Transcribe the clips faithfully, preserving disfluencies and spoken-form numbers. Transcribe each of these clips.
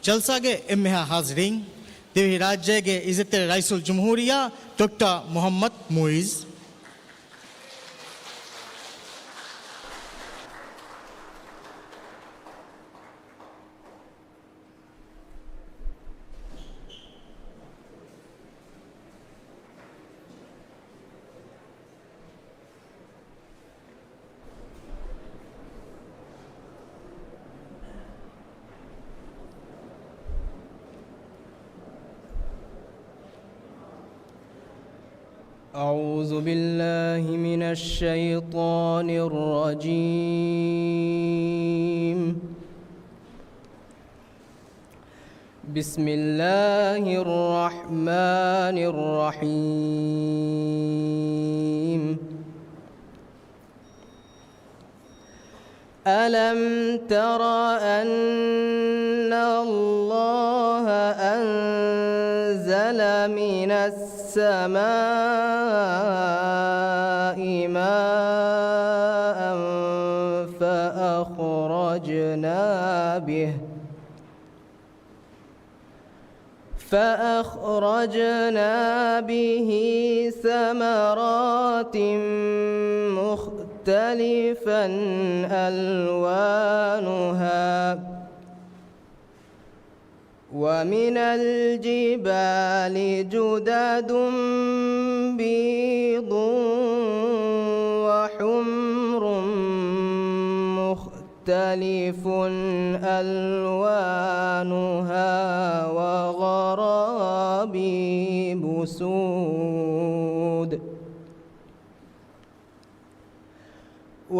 ޖަލްސާގެ އެންމެހާ ހާޒިރީން، ދިވެހިރާއްޖޭގެ އިއްޒަތްތެރި ރައީސުލްޖުމްހޫރިއްޔާ ޑޮކްޓަރ މުޙައްމަދު މުޢިއްޒު. أعوذ بالله من الشيطان الرجيم. بسم الله الرحمن الرحيم. ألم تر أن الله أنزل من السماء ماء فأخرجنا به فأخرجنا به ثمرات مختلفا ألوانها ومن الجبال جدد بيض وحمر مختلف مختلف ألوانها وغرابيب سود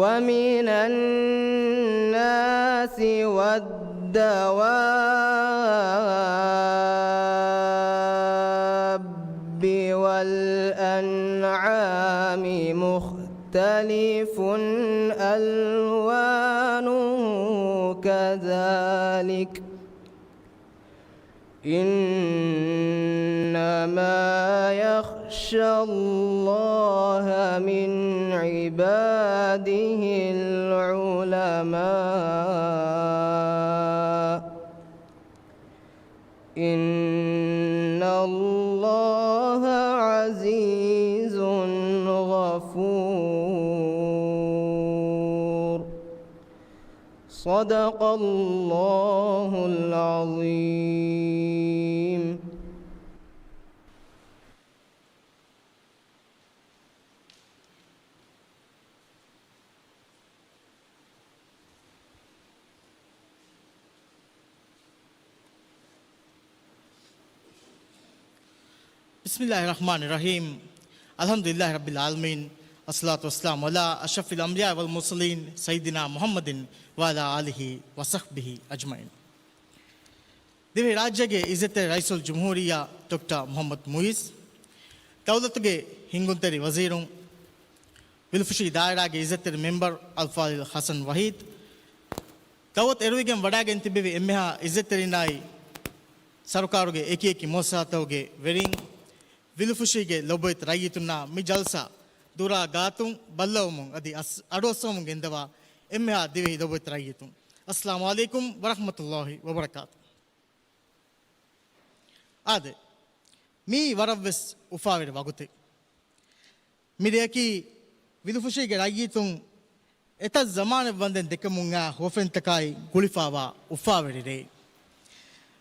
ومن الناس والدواب والأنعام مختلف مختلف ألوانه كذلك إنما يخشى الله من عباده العلماء إن الله عزيز غفور. صدق الله العظيم. بسم الله الرحمن الرحيم. الحمد لله رب العالمين. الصلاة والسلام على أشرف الأنبياء والمرسلين سيدنا محمد وعلى آله وصحبه أجمعين. ދިވެހިރާއްޖޭގެ އިއްޒަތްތެރި ރައީސުލްޖުމްހޫރިއްޔާ ޑޮކްޓަރ މުޙައްމަދު މުޢިއްޒު، ދައުލަތުގެ ހިންގުންތެރި ވަޒީރުން، ވިލުފުށީ ދާއިރާގެ އިއްޒަތްތެރި މެމްބަރު އަލްފާޟިލް ޙަސަން ވަޙީދު، ދަޢުވަތު އެރުވިގެން ވަޑާގެން ތިއްބެވި އެންމެހާ އިއްޒަތްތެރިންނާއި، ސަރުކާރުގެ އެކިއެކި މުއައްސަސާތަކުގެ ވެރިން، ވިލުފުށީގެ ލޮބުވެތި ރައްޔިތުންނާ މި ޖަލްސާ ދުރާ ގާތުން ބައްލަވަމުން އަދި އަސް-، އަޑުއައްސަވަމުން ގެންދަވާ އެންމެހާ ދިވެހި ލޮބުވެތި ރައްޔިތުން، އައްސަލާމު ޢަލައިކުމް ވަރަޙްމަތުﷲި ވަބަރަކާތު. އާދެ، މީ ވަރަށްވެސް އުފާވެރި ވަގުތެއް. މި ރެޔަކީ ވިލުފުށީގެ ރައްޔިތުން އެތައް ޒަމާނެއް ވަންދެން ދެކެމުން އާ ހުވަފެންތަކާއި ގުޅިފާވާ އުފާވެރި ރެއެއް.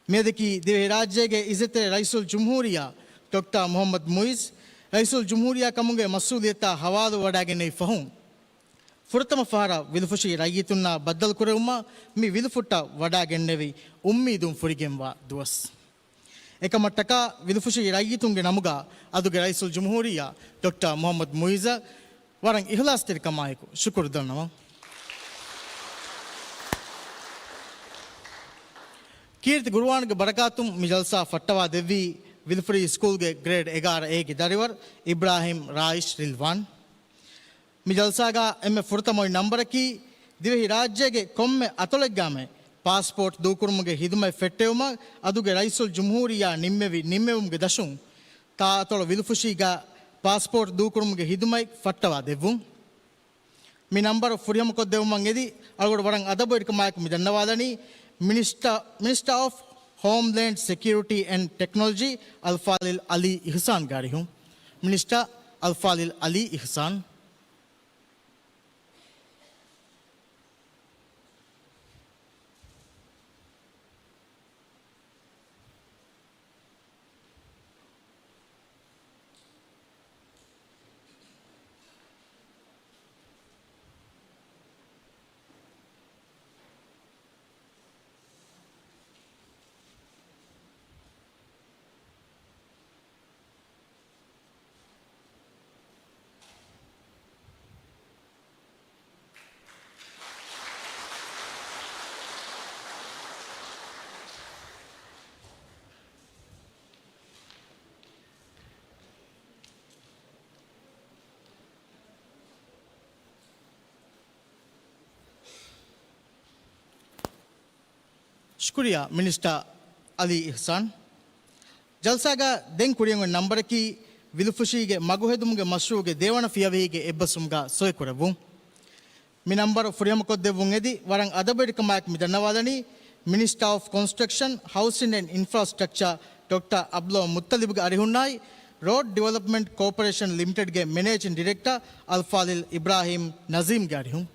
މިއަދަކީ ދިވެހިރާއްޖޭގެ އިއްޒަތްތެރި ރައީސުލްޖުމްހޫރިއްޔާ ޑޮކްޓަރ މުޙައްމަދު މުޢިއްޒު ރައީސުލްޖުމްހޫރިއްޔާ ކަމުގެ މަސްއޫލިއްޔަތާ ހަވާލުވަޑާގެންނެވި ފަހުން، ފުރަތަމަ ފަހަރަށް ވިލުފުށީ ރައްޔިތުންނާ ބައްދަލުކުރެވުމަށް މި ވިލުފުއްޓަށް ވަޑާގެންނެވި އުއްމީދުން ފުރިގެންވާ ދުވަސް. އެކަމަށްޓަކާ ވިލުފުށީ ރައްޔިތުންގެ ނަމުގަ އަދުގެ ރައީސުލްޖުމްހޫރިއްޔާ ޑޮކްޓަރ މުޙައްމަދު މުޢިއްޒަށް ވަރަށް އިޚްލާޞްތެރިކަމާއެކު ޝުކުރު ދަންނަވަން. ކީރިތި ޤުރުއާނުގެ ބަރަކާތުން މި ޖަލްސާ ފައްޓަވާ ދެއްވީ ވިލުފުށީ ސްކޫލްގެ ގްރޭޑް އެގާރަ އޭގެ ދަރިވަރު އިބްރާހިމް ރާއިޝް ރިލްވާން. މި ޖަލްސާގަ އެންމެ ފުރަތަމަ އޮތް ނަންބަރަކީ، ދިވެހިރާއްޖޭގެ ކޮންމެ އަތޮޅެއްގައިމެ ޕާސްޕޯޓް ދޫކުރުމުގެ ހިދުމަތް ފެއްޓެވުމަށް އަދުގެ ރައީސުލްޖުމްހޫރިއްޔާ ނިންމެވި ނިންމެވުމުގެ ދަށުން، ތާ އަތޮޅު ވިލުފުށީގަ ޕާސްޕޯޓް ދޫކުރުމުގެ ހިދުމަތް ފައްޓަވާ ދެއްވުން. މި ނަންބަރު ފުރިހަމަކޮށްދެއްވުމަށް އެދި، އަޅުގަޑު ވަރަށް އަދަބުވެރިކަމާއެކު މި ދަންނަވާލަނީ، މިނިސްޓަ-، މިނިސްޓަރ އޮފް ހޯމްލޭންޑް ސެކިއުރިޓީ އެންޑް ޓެކްނޮލޮޖީ އަލްފާޟިލް ޢަލީ އިޙްސާންގެ އަރިހުން. މިނިސްޓަރ އަލްފާޟިލް ޢަލީ އިޙްސާން. ޝުކުރިއްޔާ މިނިސްޓަރ ޢަލީ އިޙްސާން. ޖަލްސާގަ ދެން ކުރިއަށް އޮތް ނަންބަރަކީ ވިލުފުށީގެ މަގުހެދުމުގެ މަޝްރޫޢުގެ ދެވަނަ ފިޔަވަހީގެ އެއްބަސްވުމުގަ ސޮއިކުރެއްވުން. މި ނަންބަރު ފުރިހަމަކޮށްދެއްވުން އެދި ވަރަށް އަދަބުވެރިކަމާއެކު މި ދަންނަވާލަނީ މިނިސްޓަރ އޮފް ކޮންސްޓްރަކްޝަން، ހައުސިން އެންޑް އިންފްރާސްޓްރަކްޗާ ޑޮކްޓަރ ޢަބްދުﷲ މުއްޠަލިބުގެ އަރިހުންނާއި، ރޯޑް ޑިވެލޮޕްމަންޓް ކޯޕަރޭޝަން ލިމިޓެޑްގެ މެނޭޖިން ޑިރެކްޓަރ އަލްފާޟިލް އިބްރާހީމް ނަޒީމްގެ އަރިހުން.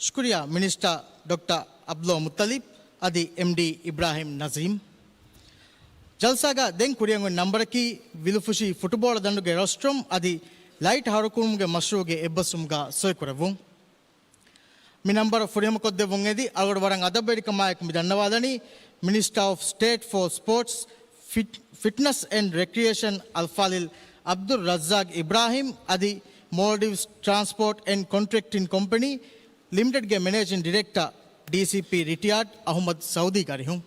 ޝުކުރިއްޔާ މިނިސްޓަރ ޑޮކްޓަރ ޢަބްދުﷲ މުއްޠަލިބް އަދި އެމްޑީ އިބްރާހީމް ނަޒީމް. ޖަލްސާގަ ދެން ކުރިއަށް އޮތް ނަންބަރަކީ ވިލުފުށީ ފުޓުބޯޅަ ދަނޑުގެ ރޮސްޓްރޫމް އަދި ލައިޓް ހަރުކުރުމުގެ މަޝްރޫޢުގެ އެއްބަސްވުމުގަ ސޮއިކުރެއްވުން. މި ނަންބަރު ފުރިހަމަކޮށްދެއްވުން އެދި، އަޅުގަޑު ވަރަށް އަދަބުވެރިކަމާއެކު މި ދަންނަވާލަނީ މިނިސްޓަރ އޮފް ސްޓޭޓް ފޯ ސްޕޯޓްސް، ފިޓް-، ފިޓްނަސް އެންޑް ރެކްރިއޭޝަން އަލްފާޟިލް ޢަބްދުއްރައްޒާޤް އިބްރާހީމް އަދި މޯލްޑިވްސް ޓްރާންސްޕޯޓް އެންޑް ކޮންޓްރެކްޓިން ކޮމްޕެނީ ލިމިޓެޑްގެ މެނޭޖިން ޑިރެކްޓަރ، ޑީސީޕީ ރިޓަޔާޑް އަޙުމަދު ސައުދީގެ އަރިހުން.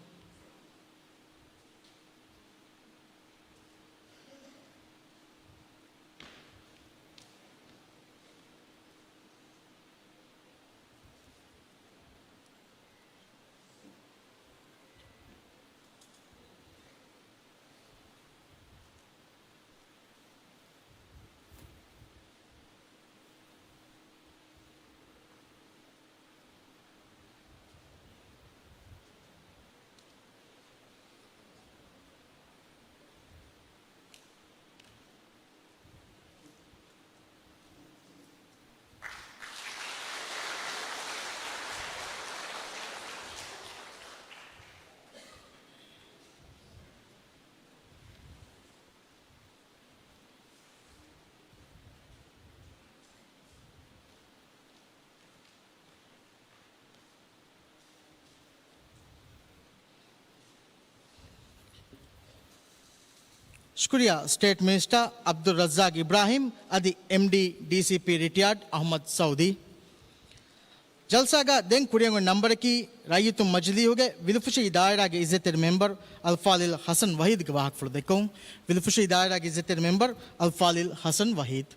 ޝުކުރިއްޔާ ސްޓޭޓް މިނިސްޓަރ ޢަބްދުއްރައްޒާޤް އިބްރާހީމް އަދި އެމްޑީ ޑީސީޕީ ރިޓަޔާޑް އަޙުމަދު ސައުދީ. ޖަލްސާގަ ދެން ކުރިއަށް އޮތް ނަންބަރަކީ ރައްޔިތުން މަޖިލީހުގެ ވިލުފުށީ ދާއިރާގެ އިއްޒަތްތެރި މެމްބަރު އަލްފާޟިލް ޙަސަން ވަޙީދުގެ ވާހަކަފުޅު ދެއްކުން. ވިލުފުށީ ދާއިރާގެ އިއްޒަތްތެރި މެމްބަރު އަލްފާޟިލް ޙަސަން ވަޙީދު.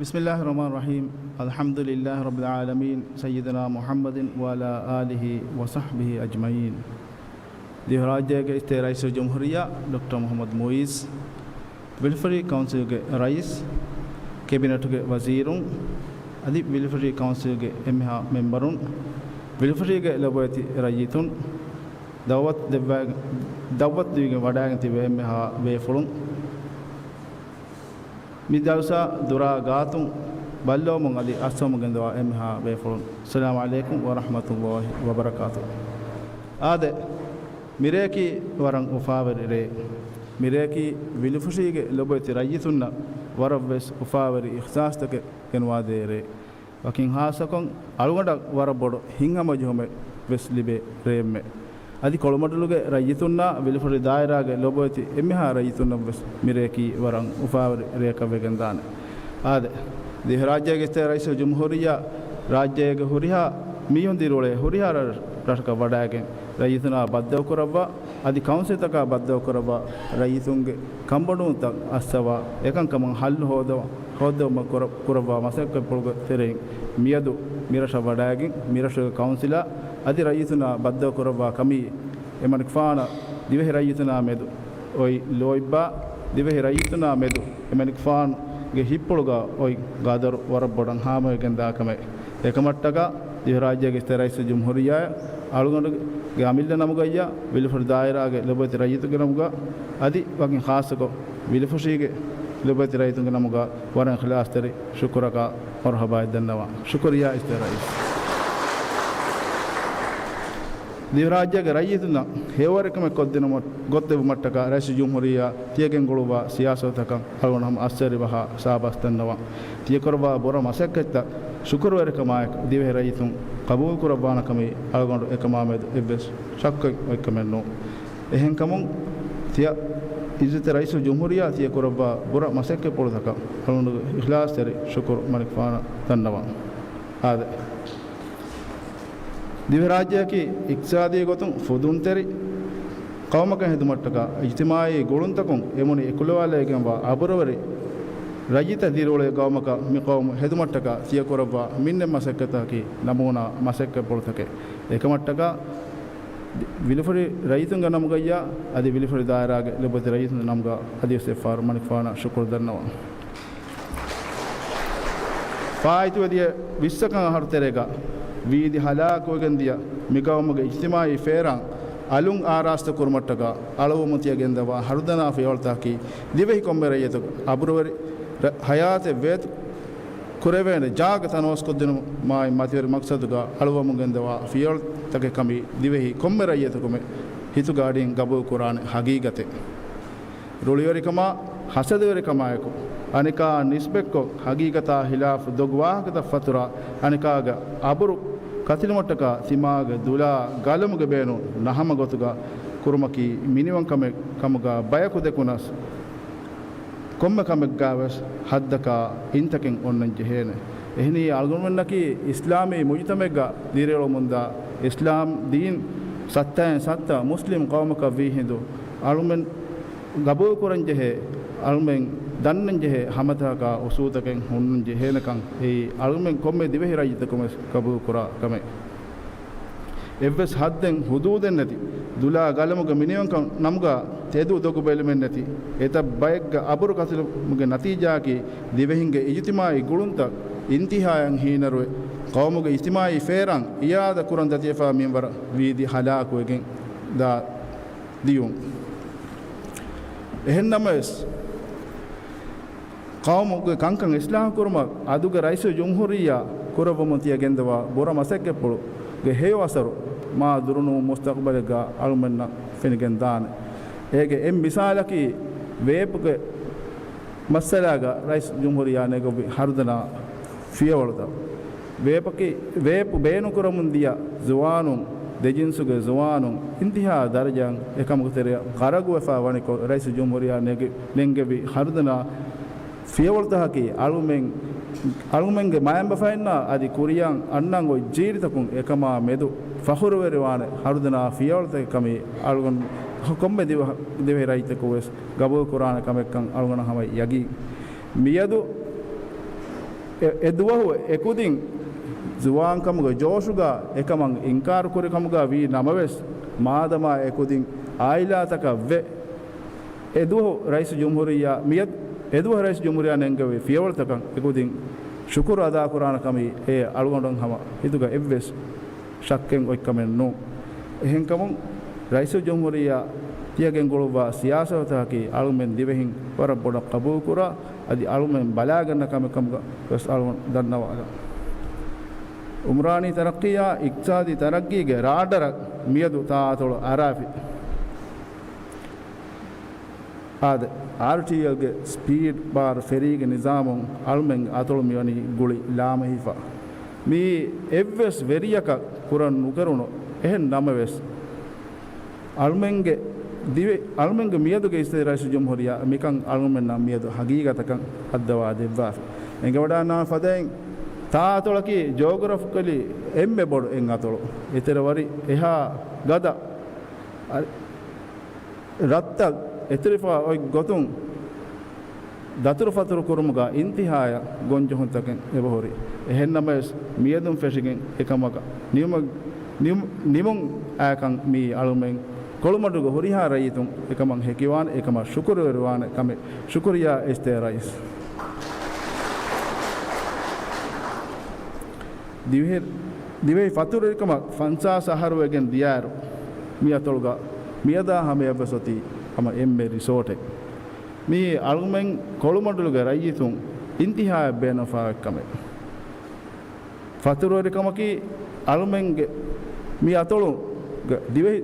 بسم الله الرحمن الرحيم. الحمد لله رب العالمين. سيدنا محمد وعلى آله وصحبه أجمعين. ދިވެހިރާއްޖޭގެ އިސްތަށި ރައީސުލްޖުމްހޫރިއްޔާ ޑޮކްޓަރ މުޙައްމަދު މުޢިއްޒު، ވިލްފަރީ ކައުންސިލްގެ ރައީސް، ކެބިނެޓުގެ ވަޒީރުން، އަދި ވިލްފަރީ ކައުންސިލްގެ އެންމެހާ މެމްބަރުން، ވިލްފަރީގެ ލޮބުވެތި ރައްޔިތުން، ދައުވަތު ދެއްވާ-، ދައުވަތު ދީގެން ވަޑައިގެން ތިބޭ އެންމެހާ ބޭފުޅުން، މި ދަރުސާ ދުރާ ގާތުން ބައްލަވަމުން އަދި އައްސަވަމުން ގެންދަވާ އެންމެހާ ބޭފުޅުން، އައްސަލާމު ޢަލައިކުމް ވަރަޙްމަތުﷲި ވަބަރަކާތު. އާދެ، މިރެއަކީ ވަރަށް އުފާވެރި ރެއެއް. މިރެއަކީ ވިލުފުށީގެ ލޮބުވެތި ރައްޔިތުންނަށް ވަރަށްވެސް އުފާވެރި އިޚްލާޞްތަކެއް ގެނުވާދޭ ރެއެއް. ވަކިން ޚާއްޞަކޮށް، އަޅުގަނޑަށް ވަރަށް ބޮޑު ހިތްހަމަޖެހުމެއް ވެސް ލިބޭ ރެއެއްމެ. އަދި ކޮޅުމަޑުލުގެ ރައްޔިތުންނާ ވިލުފުށި ދާއިރާގެ ލޮބުވެތި އެންމެހާ ރައްޔިތުންނަށް ވެސް މިރެއަކީ ވަރަށް އުފާވެރި ރެއަކަށް ވެގެންދާނެ. އާދެ، ދިވެހިރާއްޖޭގެ އިސްތަށި ރައީސުލްޖުމްހޫރިއްޔާ، ރާއްޖޭގެ ހުރިހާ މީހުން ދިރިއުޅޭ ހުރިހާ ރަށް-، ރަށަކަށް ވަޑައިގެން ރައްޔިތުންނާ ބައްދަލުކުރައްވާ، އަދި ކައުންސިލްތަކާ ބައްދަލުކުރައްވާ، ރައްޔިތުންގެ ކަންބޮޑުވުންތައް އައްސަވާ، އެކަންކަމުން ހައްލު ހޯދަ-، ހޯއްދެވުމަށް ކުރަ-، ކުރައްވާ މަސައްކަތްޕުޅުގެ ތެރެއިން މިއަދު މިރަށަށް ވަޑައިގެން، މިރަށުގެ ކައުންސިލާ އަދި ރައްޔިތުންނާ ބައްދަލުކުރައްވާ ކަމީ، އެމަނިކުފާނަށް ދިވެހި ރައްޔިތުންނާ މެދު އޮތް ލޯތްބާ، ދިވެހި ރައްޔިތުންނާ މެދު އެމަނިކުފާނުގެ ހިތްޕުޅުގަ އޮތް ގަދަރު ވަރަށް ބޮޑަށް ހާމަވެގެންދާ ކަމެއް. އެކަމަށްޓަކާ، ދިވެހިރާއްޖޭގެ އިސްތަށި ރައީސުލްޖުމްހޫރިއްޔާއަށް އަޅުގަނޑުގެ އަމިއްލަ ނަމުގައްޔާ، ވިލުފުށި ދާއިރާގެ ލޮބުވެތި ރައްޔިތުންގެ ނަމުގަ، އަދި ވަކިން ޚާއްޞަކޮށް، ވިލުފުށީގެ ލޮބުވެތި ރައްޔިތުންގެ ނަމުގަ ވަރަށް އިޚްލާޞްތެރި ޝުކުރަކާ މަރުޙަބާއެއް ދަންނަވާ. ޝުކުރިއްޔާ އިސްތަށި ރައީސް. ދިވެހިރާއްޖޭގެ ރައްޔިތުންނަށް ހެޔޮވެރިކަމެއް ކޮށްދިނުމަށް، ގޮށްދެއްވުމަށްޓަކާ ރައީސުލްޖުމްހޫރިއްޔާ ތިޔަގެން ގުޅުއްވާ ސިޔާސަތުތަކަށް އަޅުގަނޑު ހަމަ އައްސަވަރި ބަހާ ސާބާސް ދަންނަވަން. ތިޔަ ކުރައްވާ ބުރަ މަސައްކަތްތައް ޝުކުރުވެރިކަމާއެކު ދިވެހި ރައްޔިތުން ޤަބޫލުކުރައްވާނެ ކަމީ އަޅުގަނޑު އެކަމާ މެދު އެއްވެސް ޝައްކެއް އޮތްކަމެއް ނޫން. އެހެންކަމުން ތިޔަ ޢިއްޒަތްތެރި ރައީސުލްޖުމްހޫރިއްޔާ ތިޔަ ކުރައްވާ ބުރަ މަސައްކަތްޕުޅުތަކަށް އަޅުގަނޑުގެ އިޚްލާޞްތެރި ޝުކުރު މަނިކުފާނަށް ދަންނަވަން. އާދެ. ދިވެހިރާއްޖެއަކީ އިޤްތިޞާދީ ގޮތުން ފުދުންތެރި ޤައުމަކަށް ހެދުމަށްޓަކާ، އިޖްތިމާޢީ ގުޅުންތަކުން އެމުނި އެކުލަވާލައިގެންވާ އަބުރުވެރި ރައްޔިތައް ދިރިއުޅޭ ޤައުމަކަށް މި ޤައުމު ހެދުމަށްޓަކާ ތިޔަ ކުރައްވާ މިންނެ މަސައްކަތަކީ ނަމޫނާ މަސައްކަތްޕުޅުތަކެއް. އެކަމަށްޓަކާ ވިލުފުށި ރައްޔިތުންގެ ނަމުގައްޔާ އަދި ވިލުފުށި ދާއިރާގެ ލޮބުވެތި ރައްޔިތުންގެ ނަމުގަ އަދިވެސް އެއްފަހަރު މަނިކުފާނަށް ޝުކުރު ދަންނަވަން. ފާއިތުވެދިޔަ ވިއްސަކަށް އަހަރު ތެރޭގަ ވީދި ހަލާކުވެގެންދިޔަ މިގައުމުގެ އިޖްތިމާޢީ ފޭރާން އަލުން އާރާސްތަ ކުރުމަށްޓަކާ އަޅުވަމުން ތިޔަ ގެންދަވާ ހަރުދަނާ ފިޔަވަޅުތަކަކީ ދިވެހި ކޮންމެ ރައްޔިތަކު އަބުރުވެރި ރަ-، ހަޔާތެއް ވޭތު ކުރެވޭނެ ޖާގަ ތަނަވަސްކޮށްދިނުމާއި މަތިވެރި މަޤްޞަދުގަ އަޅުވަމުން ގެންދަވާ ފިޔަވަޅުތަކެއް ކަމީ ދިވެހި ކޮންމެ ރައްޔިތަކުމެ ހިތުގަ އަޑިން ގަބޫލުކުރާނެ ހަގީގަތެއް. ރުޅިވެރިކަމާ، ހަސަދަވެރިކަމާއެކު، އަނެކާ ނިސްބަތްކޮށް، ހަގީގަތާ ހިލާފު ދޮގު ވާހަކަތައް ފަތުރާ، އަނެކާގެ އަބުރު ކަތިލުމަށްޓަކާ ތިމާގެ ދުލާ ގަލަމުގެ ބޭނުން ނަހަމަ ގޮތުގަ ކުރުމަކީ މިނިވަންކަމެއް ކަމުގަ ބަޔަކު ދެކުނަސް، ކޮންމެ ކަމެއްގަވެސް ހައްދަކާ އިންތަކެއް އޮންނަން ޖެހޭނެ. އެހެނީ އަޅުގަނޑުމެންނަކީ އިސްލާމީ މުޖުތަމައެއްގަ ދިރިއުޅެމުންދާ، އިސްލާމް ދީން ސައްތައިން ސައްތަ މުސްލިމް ޤައުމަކަށް ވީ ހިނދު، އަޅުމެން ގަބޫލުކުރަންޖެހޭ، އަޅުމެން ދަންނަންޖެހޭ ހަމަތަކާ އުސޫލުތަކެއް ހުންނަން ޖެހޭނެކަން އެއީ އަޅުމެން ކޮންމެ ދިވެހި ރައްޔިތަކުމެސް ގަބޫލުކުރާ ކަމެއް. އެއްވެސް ހައްދެއް ހުދޫދެއް ނެތި، ދުލާ ގަލަމުގެ މިނިވަންކަން ނަމުގަ ތެދު ދޮގު ބެލުމެއް ނެތި، އެތައް ބައެއްގެ އަބުރު ކަތިލުމުގެ ނަތީޖާއަކީ ދިވެހިންގެ އިޖުތިމާޢީ ގުޅުންތައް އިންތިހާއަށް ހީނަރުވެ، ޤައުމުގެ އިޖްތިމާޢީ ފޭރާން އިއާދަ ކުރަން ދަތިވެފާ މިންވަރަށް ވީދި ހަލާކުވެގެން ދާ ދިޔުން. އެހެންނަމަވެސް، ޤައުމުގެ ކަންކަން އިސްލާހު ކުރުމަށް އަދުގެ ރައީސުލްޖުމްހޫރިއްޔާ ކުރައްވަމުން ތިޔަ ގެންދަވާ ބުރަ މަސައްކަތްޕުޅުގެ ހެޔޮ އަސަރު މާ ދުރުނޫން މުސްތަޤްބަލެއްގަ އަޅުމެންނަށް ފެނިގެން ދާނެ. އޭގެ އެއް މިސާލަކީ ވޭޕުގެ މައްސަލާގަ ރައީސުލްޖުމްހޫރިއްޔާ ނެގުއްވި ހަރުދަނާ ފިޔަވަޅުތައް. ވޭޕަކީ، ވޭޕު ބޭނުންކުރަމުން ދިޔަ ޒުވާނުން، ދެޖިންސުގެ ޒުވާނުން އިންތިހާ ދަރަޖައިން އެކަމުގެ ތެރެއަށް ޣަރަގުވެފާ ވަނިކޮށް، ރައީސުލްޖުމްހޫރިއްޔާ ނެގި-، ނެންގެވި ހަރުދަނާ ފިޔަވަޅުތަކަކީ އަޅުމެން، އަޅުމެންގެ މައިންބަފައިންނާ އަދި ކުރިޔަށް އަންނަން އޮތް ޖީލިތަކުން އެކަމާ މެދު ފަޚުރުވެރިވާނެ ހަރުދަނާ ފިޔަވަޅުތަކެއް ކަމީ އަޅުގަނޑު ކޮންމެ ދިވެހި-، ދިވެހި ރައްޔިތަކު ވެސް ގަބޫލުކުރާނެ ކަމެއްކަން އަޅުގަނޑަށް ހަމަ ޔަގީން. މިއަދު އެ، އެ ދުވަހު އެ ކުދިން ޒުވާންކަމުގެ ޖޯޝުގަ އެކަމަށް އިންކާރު ކުރި ކަމުގަ ވީ ނަމަވެސް، މާދަމާ އެ ކުދިން އާއިލާތަކަށް ވެ، އެދުވަހު ރައީސުލްޖުމްހޫރިއްޔާ މިއަދު، އެދުވަހު ރައީސުލްޖުމްހޫރިއްޔާ ނެންގެވި ފިޔަވަޅުތަކަށް އެކުދިން ޝުކުރު އަދާކުރާނެ ކަމީ އެ އަޅުގަނޑު ހަމަ ހިތުގަ އެއްވެސް ޝައްކެއް އޮތްކަމެއް ނޫން. އެހެންކަމުން ރައީސުލްޖުމްހޫރިއްޔާ ތިޔަ ގެންގުޅުއްވާ ސިޔާސަތުތަކަކީ އަޅުމެން ދިވެހިން ވަރަށް ބޮޑަށް ޤަބޫލުކުރާ، އަދި އަޅުމެން ބަލާގަންނަ ކަމެއް ކަމުގަ ވެސް އަޅުގަނޑު ދަންނަވާލަން. އުމްރާނީ ތަރައްޤީއާ އިޤްތިޞާދީ ތަރައްޤީގެ ރާޑަރަށް މިއަދު ތާ އަތޮޅު އަރާފި. އާދެ، އާރްޓީއެލްގެ ސްޕީޑް ބާރު ފެރީގެ ނިޒާމުން އަޅުމެން އަތޮޅު މިވަނީ ގުޅި ލާމެހިފަ. މިއީ އެއްވެސް ވެރިޔަކަށް ކުރަން ނުކެރުނު. އެހެން ނަމަވެސް، އަޅުމެންގެ ދިވެ-، އަޅުމެންގެ މިއަދުގެ އިސްތަށި ރައީސުލްޖުމްހޫރިއްޔާ މިކަން އަޅުމެންނަށް މިއަދު ހަގީގަތަކަށް ހައްދަވާ ދެއްވާފި. އެނގިވަޑާނާ ފަދައިން ތާ އަތޮޅަކީ ޖޯގްރަފިކަލީ އެންމެ ބޮޑު އެއް އަތޮޅު. އެތެރެ ވަރި އެހާ ގަދަ އަ-، ރަށްތައް އެތެރިފަ އޮތް ގޮތުން ދަތުރުފަތުރު ކުރުމުގަ އިންތިހާޔަށް ގޮންޖެހުންތަކެއް އެބަހުރި. އެހެންނަމަވެސް، މިއަދުން ފެށިގެން އެކަމަކަށް ނިމުމަ-، ނިމު-، ނިމުން އައިކަން މިއީ އަޅުމެން ކޮޅުމަޑުގެ ހުރިހާ ރައްޔިތުން އެކަމަށް ހެކިވާނެ، އެކަމަށް ޝުކުރުވެރިވާނެ ކަމެއް. ޝުކުރިއްޔާ އިސްތަށި ރައީސް. ދިވެހި-، ދިވެހި ފަތުރުވެރިކަމަށް ފަންސާސް އަހަރު ވެގެން ދިޔައިރު، މި އަތޮޅުގަ މިއަދާ ހަމަޔަށްވެސް އޮތީ ހަމަ އެންމެ ރިސޯޓެއް. މިއީ އަޅުމެން ކޮޅުމަޑުލުގެ ރައްޔިތުން އިންތިހާޔަށް ބޭނުންވެފައި އޮތް ކަމެއް. ފަތުރުވެރިކަމަކީ އަޅުމެންގެ މި އަތޮޅުގެ ދިވެހި،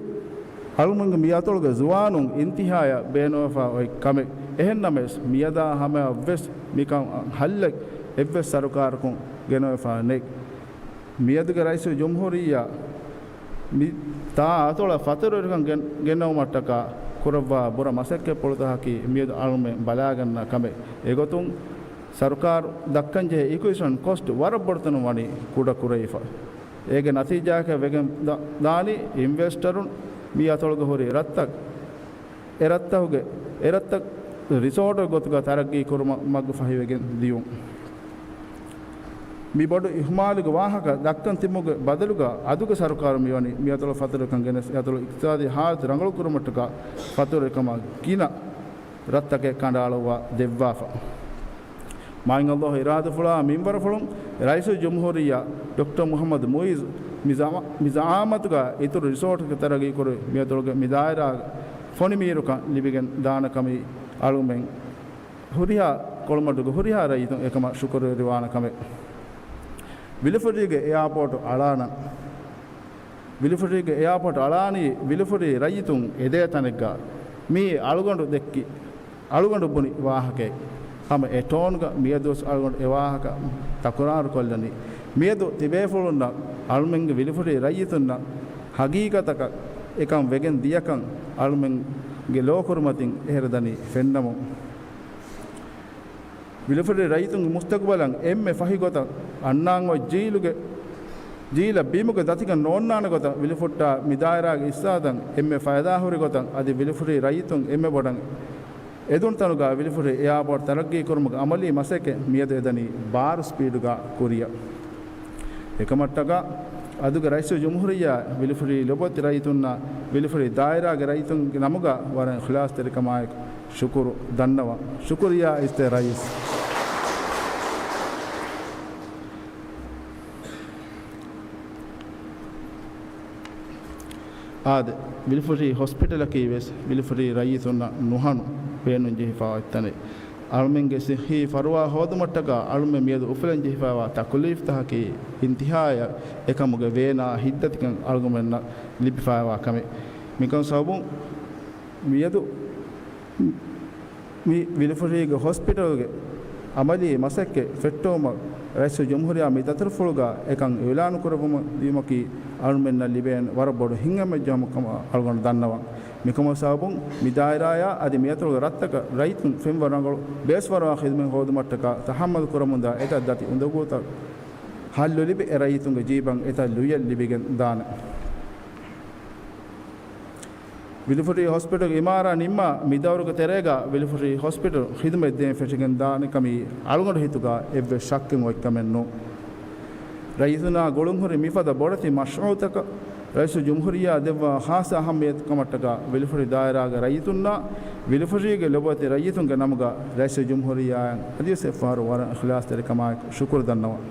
އަޅުމެންގެ މި އަތޮޅުގެ ޒުވާނުން އިންތިހާޔަށް ބޭނުންވެފައި އޮތް ކަމެއް. އެހެންނަމަވެސް، މިއަދާ ހަމަޔަށްވެސް މިކަން ހައްލެއް އެއްވެސް ސަރުކާރަކުން ގެނައުމަށް ފަހަނެއް. މިއަދުގެ ރައީސުލްޖުމްހޫރިއްޔާ މި ތާ އަތޮޅަށް ފަތުރުވެރިކަން ގެން-، ގެނައުމަށްޓަކާ ކުރައްވާ ބުރަ މަސައްކަތްޕުޅުތަކަކީ މިއަދު އަޅުމެން ބަލާގަންނަ ކަމެއް. އެގޮތުން ސަރުކާރު ދައްކަންޖެހޭ އިކުއިޒިޝަން ކޮސްޓް ވަރަށް ބޮޑުތަނުން ވަނީ ކުޑަ ކުރެވިފަ. އޭގެ ނަތީޖާއަކަށް ވެގެން ދާ-، ދާނީ އިންވެސްޓަރުން މި އަތޮޅުގަ ހުރި ރަށްތައް އެ ރަށްތަކުގެ، އެ ރަށްތައް ރިސޯޓުގެ ގޮތުގަ ތަރައްގީ ކުރުމަށް މަގު ފަހިވެގެން ދިޔުން. މި ބޮޑު އިހުމާލުގެ ވާހަކަ ދައްކަން ތިބުމުގެ ބަދަލުގަ އަދުގެ ސަރުކާރު މިވަނީ މި އަތޮޅަށް ފަތުރުވެރިކަން ގެނެސް، އެ އަތޮޅު އިޤްތިޞާދީ ހާލަތު ރަނގަޅު ކުރުމަށްޓަކާ ފަތުރުވެރިކަމަށް ގިނަ ރަށްތަކެއް ކަނޑައަޅުއްވާ ދެއްވާފަ. މާތް ﷲ އިރާދަފުޅާ މިންވަރުފުޅުން ރައީސުލްޖުމްހޫރިއްޔާ ޑޮކްޓަރ މުޙައްމަދު މުޢިއްޒު މި ޒަމާ-، މި ޒަޢާމަތުގަ އިތުރު ރިސޯޓްތަކެއް ތަރައްގީކުރެވި މިއަތޮޅުގެ މި ދާއިރާގެ ފޮނިމީރުކަން ލިބިގެން ދާނެ ކަމީ އަޅުމެން ހުރިހާ ކޮޅުމަޑުގެ ހުރިހާ ރައްޔިތުން އެކަމަށް ޝުކުރުވެރިވާނެ ކަމެއް. ވިލުފުށީގެ އެއާޕޯޓު އަޅާނަން. ވިލުފުށީގެ އެއާޕޯޓު އަޅާނީ ވިލުފުށީ ރައްޔިތުން އެދޭ ތަނެއްގަ. މިއީ އަޅުގަނޑު ދެއްކި، އަޅުގަނޑު ބުނި ވާހަކައެއް. ހަމަ އެ ޓޯންގަ މިއަދުވެސް އަޅުގަނޑު އެ ވާހަކަ ތަކުރާރުކޮށްލަނީ. މިއަދު ތިބޭފުޅުންނަށް އަޅުމެންގެ ވިލުފުށީ ރައްޔިތުންނަށް ހަގީގަތަކަށް އެކަން ވެގެން ދިޔަކަން އަޅުމެންގެ ލޯކުރިމަތިން އެހެރަ ދަނީ ފެންނަމުން. ވިލުފުށީ ރައްޔިތުންގެ މުސްތަގުބަލަށް އެންމެ ފަހި ގޮތަށް އަންނާން އޮތް ޖީލުގެ، ޖީލަށް ބިމުގެ ދަތިގަ ނޯންނާނެ ގޮތަށް ވިލުފުއްޓާ މި ދާއިރާގެ އިސްއާދަން އެންމެ ފައިދާހުރި ގޮތަށް އަދި ވިލުފުށީ ރައްޔިތުން އެންމެ ބޮޑަށް އެދުނު ތަނުގަ ވިލުފުށީ އެއާޕޯޓް ތަރައްގީ ކުރުމުގެ އަމަލީ މަސައްކަތް މިއަދު އެދަނީ ބާރު ސްޕީޑުގަ ކުރިއަށް. އެކަމަށްޓަކާ އަދުގެ ރައީސުލްޖުމްހޫރިއްޔާ ވިލުފުށީ ލޮބުވެތި ރައްޔިތުންނަށް ވިލުފުށީ ދާއިރާގެ ރައްޔިތުންގެ ނަމުގަ ވަރަށް އިޚްލާޞްތެރިކަމާއެކު ޝުކުރު ދަންނަވަން. ޝުކުރިއްޔާ އިސްތަށި ރައީސް. އާދެ، ވިލުފުށީ ހޮސްޕިޓަލަކީ ވެސް ވިލުފުށީ ރައްޔިތުންނަށް ނުހަނު ބޭނުންޖެހިފަ އޮތް ތަނެއް. އަޅުމެންގެ ޞިއްޙީ ފަރުވާ ހޯދުމަށްޓަކާ އަޅުމެން މިއަދު އުފުލަން ޖެހިފައިވާ ތަކުލީފްތަކަކީ އިންތިހާޔަށް އެކަމުގެ ވޭނާ ހިތްދަތިކަން އަޅުގަނޑުމެންނަށް ލިބިފައިވާ ކަމެއް. މިކަން ސަބަބުން މިއަދު މި ވިލުފުށީގެ ހޮސްޕިޓަލްގެ އަމަލީ މަސައްކަތް ފެއްޓެވުމަށް ރައީސުލްޖުމްހޫރިއްޔާ މި ދަތުރުފުޅުގަ އެކަން އިޢުލާނު ކުރެއްވުމަށް ދިޔުމަކީ އަޅުމެންނަށް ލިބޭނެ ވަރަށް ބޮޑު ހިތްހަމަޖެހުމެއް ކަމަށް އަޅުގަނޑު ދަންނަވަން. މިކަމުގެ ސަބަބުން މި ދާއިރާޔާ އަދި މި އަތޮޅުގެ ރަށްތަކަށް ރައްޔިތުން ފެންވަރަށް ރަނގަޅު ބޭސްފަރުވާ ޚިދުމަތް ހޯދުމަށްޓަކާ ތަހައްމަލު ކުރަމުންދާ އެތައް ދަތި އުނދަގޫތައް ހައްލު ލިބި އެ ރައްޔިތުންގެ ޖީބަށް އެތައް ލުޔެއް ލިބިގެން ދާނެ. ވިލުފުށީ ހޮސްޕިޓަލްގެ އިމާރާތް ނިންމާ މި ދައުރުގެ ތެރޭގަ ވިލުފުށީ ހޮސްޕިޓަލް ޚިދުމަތް ދޭން ފެށިގެން ދާނެ ކަމީ އަޅުގަނޑު ހިތުގަ އެއްވެސް ޝައްކެއް އޮތްކަމެއް ނޫން. ރައްޔިތުންނާ ގުޅުންހުރި މިފަދަ ބޮޑެތި މަޝްރޫޢުތަކަށް ރައީސުލްޖުމްހޫރިއްޔާ ދެއްވާ ޚާއްޞަ އަހައްމިއްޔަތު ކަމަށްޓަކާ ވިލުފުށި ދާއިރާގެ ރައްޔިތުންނާ ވިލުފުށީގެ ލޮބުވެތި ރައްޔިތުންގެ ނަމުގަ ރައީސުލްޖުމްހޫރިއްޔާއަށް އަދިވެސް އެއްފަހަރު ވަރަށް އިޚްލާޞްތެރިކަމާއެކު ޝުކުރު ދަންނަވަން.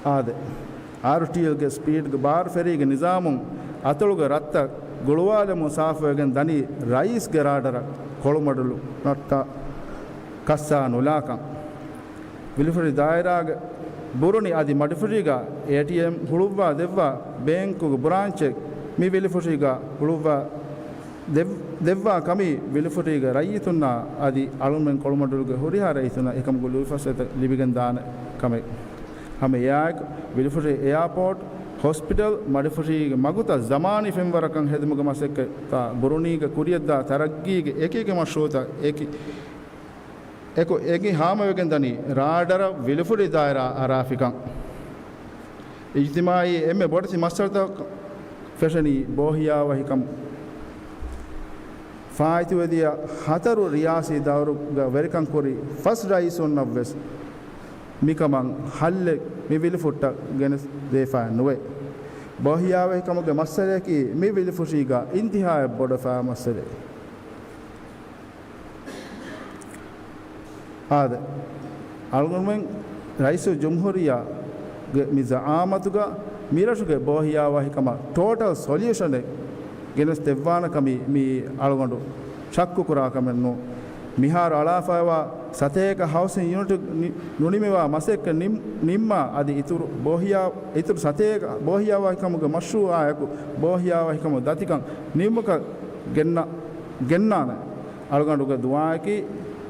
އާދެ، އާރުޓީއެލްގެ ސްޕީޑްގެ ބާރު ފެރީގެ ނިޒާމުން އަތޮޅުގެ ރަށްތައް ގުޅުވާލެމުން ސާފުވެގެން ދަނީ ރައީސްގެ ރާޑަރަށް ކޮޅުމަޑުލުނަށްޓަކާ ކައްސާ ނުލާކަން. ވިލުފުށި ދާއިރާގެ ބުރުނި އަދި މަޑިފުށީގަ އޭޓީއެމް ހުޅުއްވާ ދެއްވާ ބޭންކުގެ ބްރާންޗެއް މި ވިލުފުށީގަ ހުޅުއްވާ ދެއް-، ދެއްވާ ކަމީ ވިލުފުށީގެ ރައްޔިތުންނާ އަދި އަޅުމެން ކޮޅުމަޑުލުގެ ހުރިހާ ރައްޔިތުންނަށް އެކަމުގެ ލުއިފަސޭހަތައް ލިބިގެންދާނެ ކަމެއް. ހަމަ އެއާއެކު، ވިލުފުށި އެއާޕޯޓް، ހޮސްޕިޓަލް، މަޑިފުށީގެ މަގުތައް ޒަމާނީ ފެންވަރަކަށް ހެދުމުގެ މަސައްކަތްތައް ބުރުނީގެ ކުރިޔަށްދާ ތަރައްގީގެ އެކިއެކި މަޝްރޫއުތައް އެކި އެކު އެނގި ހާމަވެގެން ދަނީ ރާޑަރަށް ވިލުފުށި ދާއިރާ އަރާފިކަން. އިޖްތިމާއީ އެންމެ ބޮޑެތި މައްސަލަތަކަށް ފެށެނީ ބޯހިޔާވަހިކަމު. ފާއިތުވެދިޔަ ހަތަރު ރިޔާސީ ދައުރުގަ ވެރިކަން ކުރި ފަސް ރައީސުންނަށްވެސް މިކަމަށް ހައްލެއް މި ވިލުފުށްޓަށް ގެނެސްދީފައެއް ނުވޭ. ބޯހިޔާވަހިކަމުގެ މައްސަލަޔަކީ މި ވިލުފުށީގަ އިންތިހާއަށް ބޮޑުވެފާ މައްސަލައެއް. އާދެ، އަޅުގަނޑުމެން ރައީސުލްޖުމްހޫރިއްޔާގެ މި ޒައާމަތުގަ މިރަށުގެ ބޯހިޔާވަހިކަމަށް ޓޯޓަލް ސޮލިއުޝަނެއް ގެނެސް ދެއްވާނެ ކަމީ މިއީ އަޅުގަނޑު ޝައްކު ކުރާ ކަމެއް ނޫން. މިހާރު އަޅާފައިވާ ސަތޭކަ ހައުސިން ޔުނިޓު ނި-، ނުނިމިވާ މަސައްކަތް ނިން-، ނިންމާ އަދި އިތުރު ބޯހިޔާ-، އިތުރު ސަތޭކަ ބޯހިޔާވަހިކަމުގެ މަޝްރޫއާއެކު ބޯހިޔާވަހިކަމުގެ ދަތިކަން ނިންމުކަށް ގެންނަ-، ގެންނާނެ. އަޅުގަނޑުގެ ދުޢާއަކީ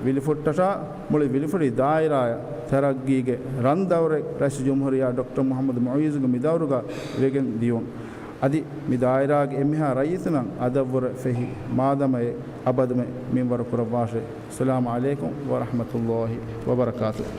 ވިލުފުށްޓަށާ މުޅި ވިލުފުށި ދާއިރާއަށް ތަރައްގީގެ ރަން ދައުރެއް ރައީސުލްޖުމްހޫރިއްޔާ ޑޮކްޓަރ މުޙައްމަދު މުޢިއްޒުގެ މި ދައުރުގަ ވެގެން ދިޔުން. އަދި މި ދާއިރާގެ އެންމެހާ ރައްޔިތުންނަށް އަދަށްވުރެ ފެހި މާދަމައެއް އަބަދުމެ މިންވަރު ކުރައްވާށޭ. އައްސަލާމު ޢަލައިކުމް ވަރަޙްމަތުﷲި ވަބަރަކާތުހު.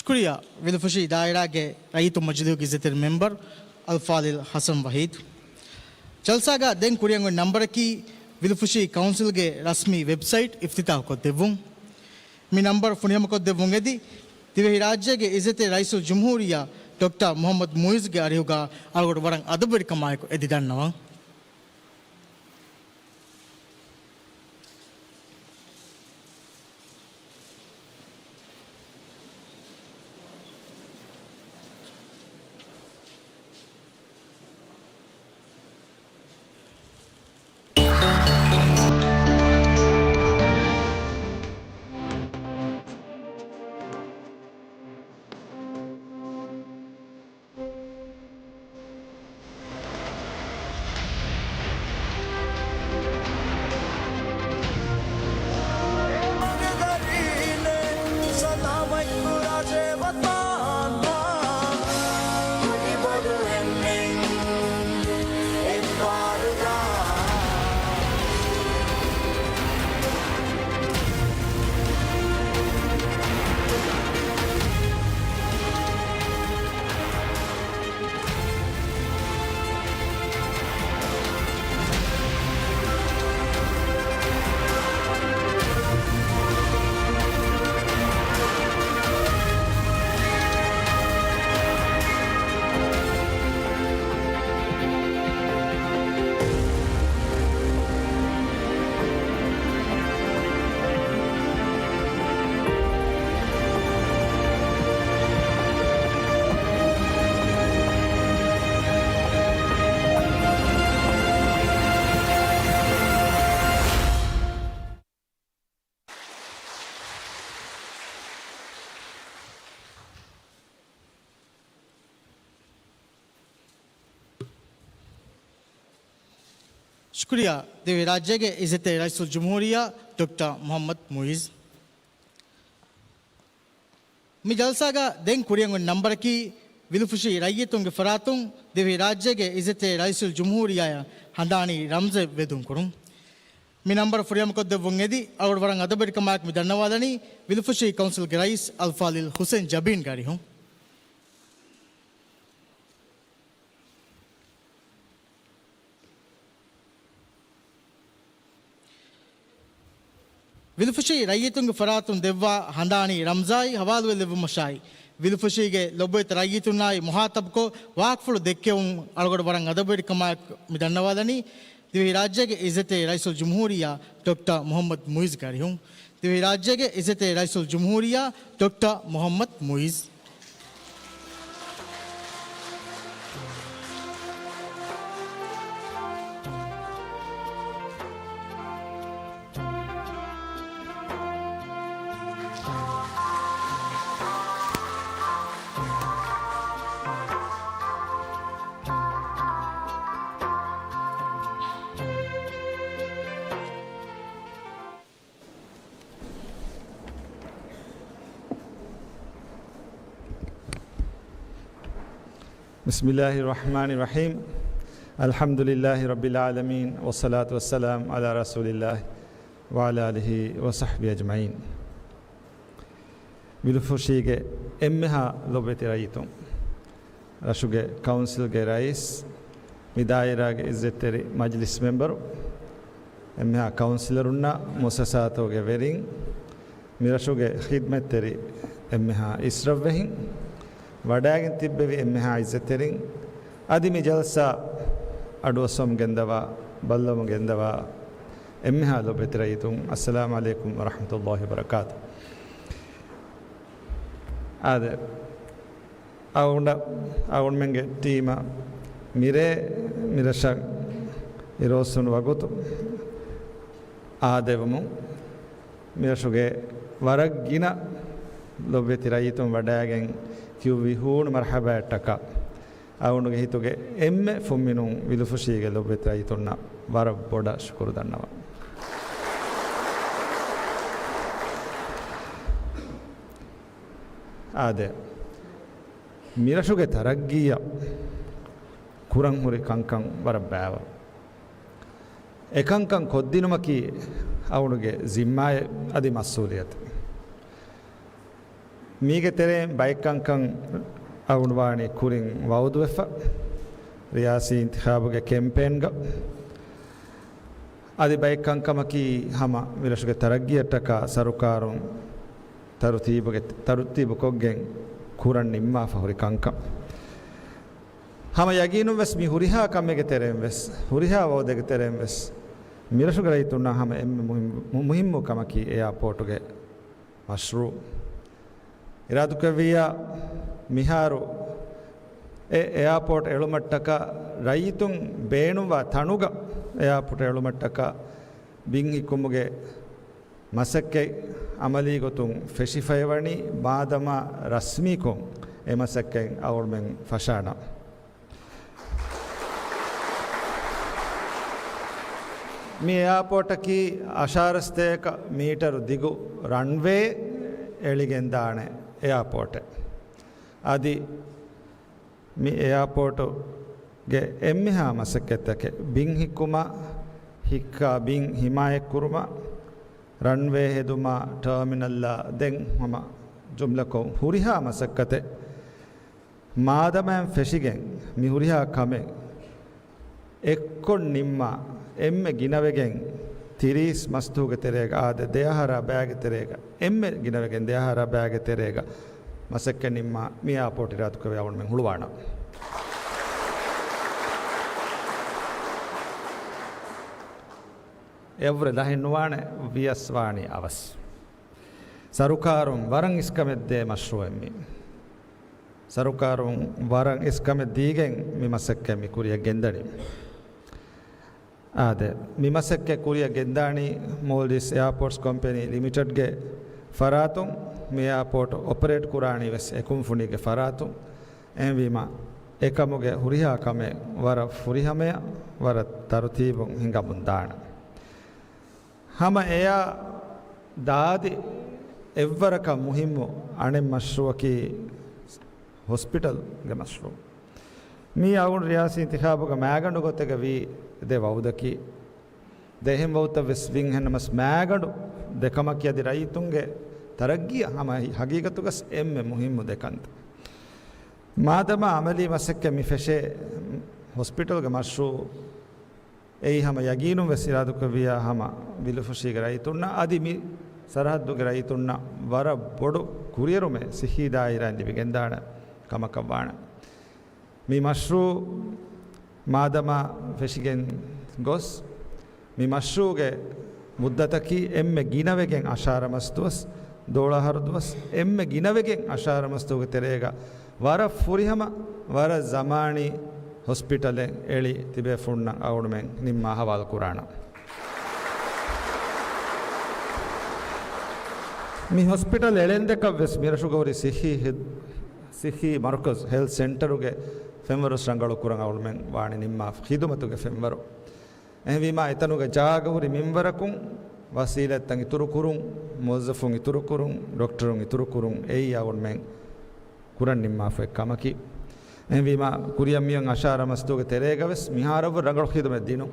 ޝުކުރިއްޔާ ވިލުފުށި ދާއިރާގެ ރައްޔިތު މަޖިލީހުގެ އިއްޒަތްތެރި މެމްބަރު އަލްފާޟިލް ޙަސަން ވަޙީދު. ޖަލްސާގަ ދެން ކުރިއަށް އޮތް ނަންބަރަކީ ވިލުފުށި ކައުންސިލްގެ ރަސްމީ ވެބްސައިޓް އިފްތިތާޙުކޮށްދެއްވުން. މި ނަންބަރު ފުނިހަމަކޮށްދެއްވުން އެދި، ދިވެހިރާއްޖޭގެ އިއްޒަތްތެރި ރައީސުލްޖުމްހޫރިއްޔާ ޑޮކްޓަރ މުޙައްމަދު މުޢިއްޒުގެ އަރިހުގަ އަޅުގަނޑު ވަރަށް އަދަބުވެރިކަމާއެކު އެދި ދަންނަވަން. ޝުކުރިއްޔާ ދިވެހިރާއްޖޭގެ އިއްޒަތްތެރި ރައީސުލްޖުމްހޫރިއްޔާ ޑޮކްޓަރ މުޙައްމަދު މުޢިއްޒު. މި ޖަލްސާގަ ދެން ކުރިއަށް އޮތް ނަންބަރަކީ ވިލުފުށި ރައްޔިތުންގެ ފަރާތުން ދިވެހިރާއްޖޭގެ އިއްޒަތްތެރި ރައީސުލްޖުމްހޫރިއްޔާއަށް ހަނދާނީ ރަމްޒެއް ވެދުން ކުރުން. މި ނަންބަރު ފުރިހަމަކޮށްދެއްވުން އެދި، އަޅުގަޑު ވަރަށް އަދަބުވެރިކަމާއެކު މި ދަންނަވާލަނީ ވިލުފުށީ ކައުންސިލްގެ ރައީސް އަލްފާޟިލް ޙުސައިން ޖަބީން ގާރިހުން. ވިލުފުށީ ރައްޔިތުންގެ ފަރާތުން ދެއްވާ ހަނދާނީ ރަމްޒާއި ހަވާލުވެލެއްވުމަށާއި، ވިލުފުށީގެ ލޮބުވެތި ރައްޔިތުންނާއި މުހާތަބްކޮށް ވާހަކަފުޅު ދެއްކެވުން އަޅުގަޑު ވަރަށް އަދަބުވެރިކަމާއެކު މި ދަންނަވާލަނީ، ދިވެހިރާއްޖޭގެ އިއްޒަތްތެރި ރައީސުލްޖުމްހޫރިއްޔާ ޑޮކްޓަރ މުޙައްމަދު މުޢިއްޒު ގާރިހުން. ދިވެހިރާއްޖޭގެ އިއްޒަތްތެރި ރައީސުލްޖުމްހޫރިއްޔާ ޑޮކްޓަރ މުޙައްމަދު މުޢިއްޒު. بسم الله الرحمن الرحيم. الحمد لله رب العالمين، والصلاة والسلام على رسول الله وعلى آله وصحبه أجمعين. ވިލުފުށީގެ އެންމެހާ ލޮބުވެތި ރައްޔިތުން، ރަށުގެ ކައުންސިލްގެ ރައީސް، މި ދާއިރާގެ އިއްޒަތްތެރި މަޖިލިސް މެމްބަރު، އެންމެހާ ކައުންސިލަރުންނާ މުއައްސަސާތަކުގެ ވެރިން، މިރަށުގެ ޚިދްމަތްތެރި އެންމެހާ އިސްރަށްވެހިން، ވަޑައިގެން ތިއްބެވި އެންމެހާ އިއްޒަތްތެރިން، އަދި މި ޖަލްސާ އަޑުއައްސަމުން ގެންދަވާ، ބައްލަވަމުން ގެންދަވާ އެންމެހާ ލޮބުވެތި ރައްޔިތުން، އައްސަލާމު ޢަލައިކުމް ވަރަޙްމަތުﷲި ވަބަރަކާތު. އާދެ، އަޅުގަނޑަށް، އަޅުގަނޑުމެންގެ ޓީމަށް މިރޭ މިރަށަށް އިރުއޮއްސުނު ވަގުތު އާދެވުމުން، މިރަށުގެ ވަރަށް ގިނަ ލޮބުވެތި ރައްޔިތުން ވަޑައިގެން ކިޔުއްވި ހޫނު މަރްޙަބާއަށްޓަކާ، އަޅުގަނޑުގެ ހިތުގެ އެންމެ ފުންމިނުން ވިލުފުށީގެ ލޮބުވެތި ރައްޔިތުންނަށް ވަރަށް ބޮޑަށް ޝުކުރު ދަންނަވަން. އާދެ، މިރަށުގެ ތަރައްގީއަށް ކުރަން ހުރި ކަންކަން ވަރަށް ބާވަ. އެކަންކަން ކޮށްދިނުމަކީ އަޅުގަނޑުގެ ޒިންމާއެއް އަދި މަސްއޫލިއްޔަތެއް. މީގެ ތެރެއިން ބައެއް ކަންކަން އަޅުގަނޑު ވާނީ ކުރިން ވައުދުވެފަ، ރިޔާސީ އިންތިޚާބުގެ ކެމްޕޭންގަ. އަދި ބައެއް ކަންކަމަކީ ހަމަ މިރަށުގެ ތަރައްގީއަށްޓަކާ ސަރުކާރުން ތަރުތީބުގެ، ތަރުތީބު ކޮށްގެން ކުރަން ނިންމާފަ ހުރި ކަންކަން. ހަމަ ޔަގީނުން ވެސް މި ހުރިހާ ކަމެއްގެ ތެރެއިން ވެސް، ހުރިހާ ވައުދެއްގެ ތެރެއިން ވެސް، މިރަށުގެ ރައްޔިތުންނަށް ހަމަ އެންމެ މުހިންމު، މު، މުހިންމު ކަމަކީ އެއާޕޯޓުގެ މަޝްރޫޢު. އިރާދުކުރެއްވިއްޔާ މިހާރު އެ އެއާޕޯޓް އެޅުމަށްޓަކާ ރައްޔިތުން ބޭނުންވާ ތަނުގަ އެއާޕޯޓް އެޅުމަށްޓަކާ ބިން ހިއްކުމުގެ މަސައްކަތް އަމަލީ ގޮތުން ފެށިފައިވަނީ، މާދަމާ ރަސްމީކޮށް އެ މަސައްކަތް އަޅުގަނޑުމެން ފަށާނަން. މި އެއާޕޯޓަކީ އަށާރަ ސަތޭކަ މީޓަރު ދިގު ރަންވޭ އެޅިގެންދާނެ އެއާޕޯޓެއް. އަދި މި އެއާޕޯޓުގެ އެންމެހާ މަސައްކަތްތަކެއް ބިން ހިއްކުމާ، ހިއްކާ ބިން ހިމާޔަތްކުރުމާ، ރަންވޭ ހެދުމާ، ޓާމިނަލްއާ ދެން ހަމަ ޖުމްލަކޮށް ހުރިހާ މަސައްކަތެއް މާދަމާއިން ފެށިގެން މި ހުރިހާ ކަމެއް އެއްކޮށް ނިންމާ، އެންމެ ގިނަވެގެން ތިރީސް މަސްތުގެ ތެރޭގަ އާދެ، ދެއަހަރާ ބައިގެ ތެރޭގަ، އެންމެ ގިނަވެގެން ދެއަހަރާ ބައިގެ ތެރޭގަ މަސައްކަތް ނިންމާ، މި އެއާޕޯޓް އިރާދުކުރެއްވިއްޔާ އަޅުގަނޑުމެން ހުޅުވާނަން. އެއަށްވުރެ ލަހެއް ނުވާނެ، ވިޔަސް ވާނީ އަވަސް. ސަރުކާރުން ވަރަށް އިސްކަމެއް ދޭ މަޝްރޫޢެއް މީ. ސަރުކާރުން ވަރަށް އިސްކަމެއް ދީގެން މި މަސައްކަތް މި ކުރިއަށް ގެންދަނީ. އާދެ، މި މަސައްކަތް ކުރިއަށް ގެންދާނީ މޯލްޑިވްސް އެއާޕޯޓްސް ކޮމްޕެނީ ލިމިޓެޑްގެ ފަރާތުން. މި އެއާޕޯޓް އޮޕަރޭޓް ކުރާނީ ވެސް އެ ކުންފުނީގެ ފަރާތުން. އެހެންވީމަ، އެކަމުގެ ހުރިހާ ކަމެއް ވަރަށް ފުރިހަމަޔަށް، ވަރަށް ތަރުތީބުން ހިނގަމުން ދާނެ. ހަމަ އެޔާ ދާދި އެއްވަރަކަށް މުހިއްމު އަނެއް މަޝްރޫޢަކީ ހޮސްޕިޓަލްގެ މަޝްރޫޢު. މީ އަޅުގަނޑު ރިޔާސީ އިންތިޚާބުގަ މައިގަނޑު ގޮތެއްގަ ވީ ދެ ވައުދަކީ. ދެހެން ވައުތަށް ވެސް ވިން ހެންނަމަސް މާގަނޑު ދެކަމަކީ އަދި ރައްޔިތުންގެ ތަރައްގީއަށް ހަމަ ހަގީގަތުގަސް އެންމެ މުހިއްމު ދެކަންތައް. މާދަމާ އަމަލީ މަސައްކަތް މި ފެށޭ ހޮސްޕިޓަލްގެ މަޝްރޫއު އެއީ ހަމަ ޔަގީނުން ވެސް އިރާދުކުރެއްވިޔާ ހަމަ ބިލުފުށީގެ ރައްޔިތުންނަށް އަދި މި ސަރަހައްދުގެ ރައްޔިތުންނަށް ވަރަށް ބޮޑު ކުރިއެރުމެއް ސިއްހީ ދާއިރާއިން ލިބިގެންދާނެ ކަމަކަށް ވާނެ. މި މަޝްރޫއު މާދަމާ ފެށިގެން ގޮސް، މި މަޝްރޫއުގެ މުއްދަތަކީ އެންމެ ގިނަވެގެން އަށާރަ މަސް ދުވަސް، ދޯޅަ އަހަރު ދުވަސް، އެންމެ ގިނަވެގެން އަށާރަ މަސް ދުވަހުގެ ތެރޭގަ ވަރަށް ފުރިހަމަ، ވަރަށް ޒަމާނީ ހޮސްޕިޓަލެއް އެޅި ތިބޭފުޅުންނަށް އަޅުގަނޑުމެން ނިންމާ ހަވާލު ކުރާނަން. މި ހޮސްޕިޓަލް އެޅެންދެކަށް ވެސް މިރަށުގަ ހުރި ސިއްހީ ހި-، ސިއްހީ މަރުކަޒު، ހެލްތް ސެންޓަރުގެ ފެންވަރު ރަނގަޅު ކުރަން އަޅުމެން ވާނެ ނިންމާ ޚިދުމަތުގެ ފެންވަރު. އެހެންވީމާ، އެތަނުގެ ޖާގަ ހުރި މިންވަރަކުން ވަސީލަތްތައް އިތުރުކުރުން، މުވައްޒަފުން އިތުރުކުރުން، ޑޮކްޓަރުން އިތުރުކުރުން، އެއީ އަޅުމެން ކުރަން ނިންމާފައި ކަމަކީ. އެހެންވީމާ، ކުރިއަށް މިއޮތް އަށާރަ މަސްދުވަހުގެ ތެރޭގަ ވެސް މިހާރަށްވުރެ ރަނގަޅު ޚިދުމަތް ދިނުން.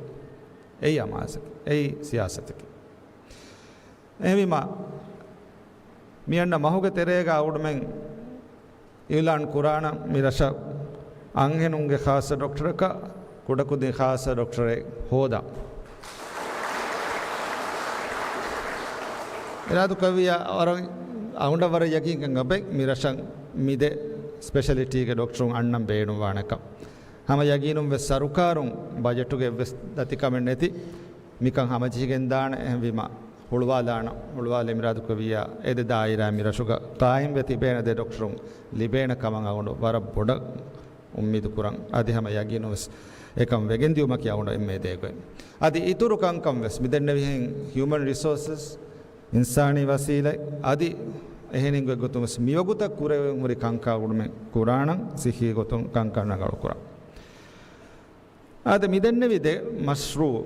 އެއީ އަމާޒަކީ. އެއީ ސިޔާސަތަކީ. އެހެންވީމާ، މިއަންނަ މަހުގެ ތެރޭގަ އަޅުމެން އިއުލާން ކުރާނަން މި ރަށަށް އަންހެނުންގެ ޚާއްޞަ ޑޮކްޓަރަކަށް ކުޑަކުދިން ޚާއްޞަ ޑޮކްޓަރެއް ހޯދާ. އިރާދުކުރެއްވިޔާ ވަރަށް އަޅުގަނޑަށް ވަރަށް ޔަގީންކަން އެބައޮތް މި ރަށަށް މި ދެ ސްޕެޝަލިޓީގެ ޑޮކްޓަރުން އަންނަން ބޭނުންވާނެކަން. ހަމަ ޔަގީނުން ވެސް ސަރުކާރުން ބަޖެޓުގެ އެއްވެސް ދަތިކަމެއް ނެތި މިކަން ހަމަޖެހިގެންދާނެ. އެހެންވީމަ، ހުޅުވާލާނަން، ހުޅުވާލެ މިރާދުކުރެއްވިޔާ އެ ދެ ދާއިރާ މި ރަށުގަ ޤާއިމްވެ ތިބޭނެ ދެ ޑޮކްޓަރުން ލިބޭނެ ކަމަށް އަޅުގަނޑު ވަރަށް ބޮޑަށް އުއްމީދު ކުރަން. އަދި ހަމަ ޔަގީނުން ވެސް އެކަން ވެގެން ދިޔުމަކީ އަޅުގަނޑު އެންމެ ދޭ ގޮތް. އަދި އިތުރު ކަންކަން ވެސް މިދެންނެވިހެން ހިއުމަން ރިސޯސަސް، އިންސާނީ ވަސީލަތް އަދި އެހެނިން ގޮތްގޮތުން ވެސް މިވަގުތަށް ކުރެވެން ހުރި ކަންކަން އަޅުގަނޑުމެން ކުރާނަން ސިއްހީ ގޮތުން ކަންކަން ރަނގަޅު ކުރަން. އާދެ، މިދެންނެވި ދެ މަޝްރޫއު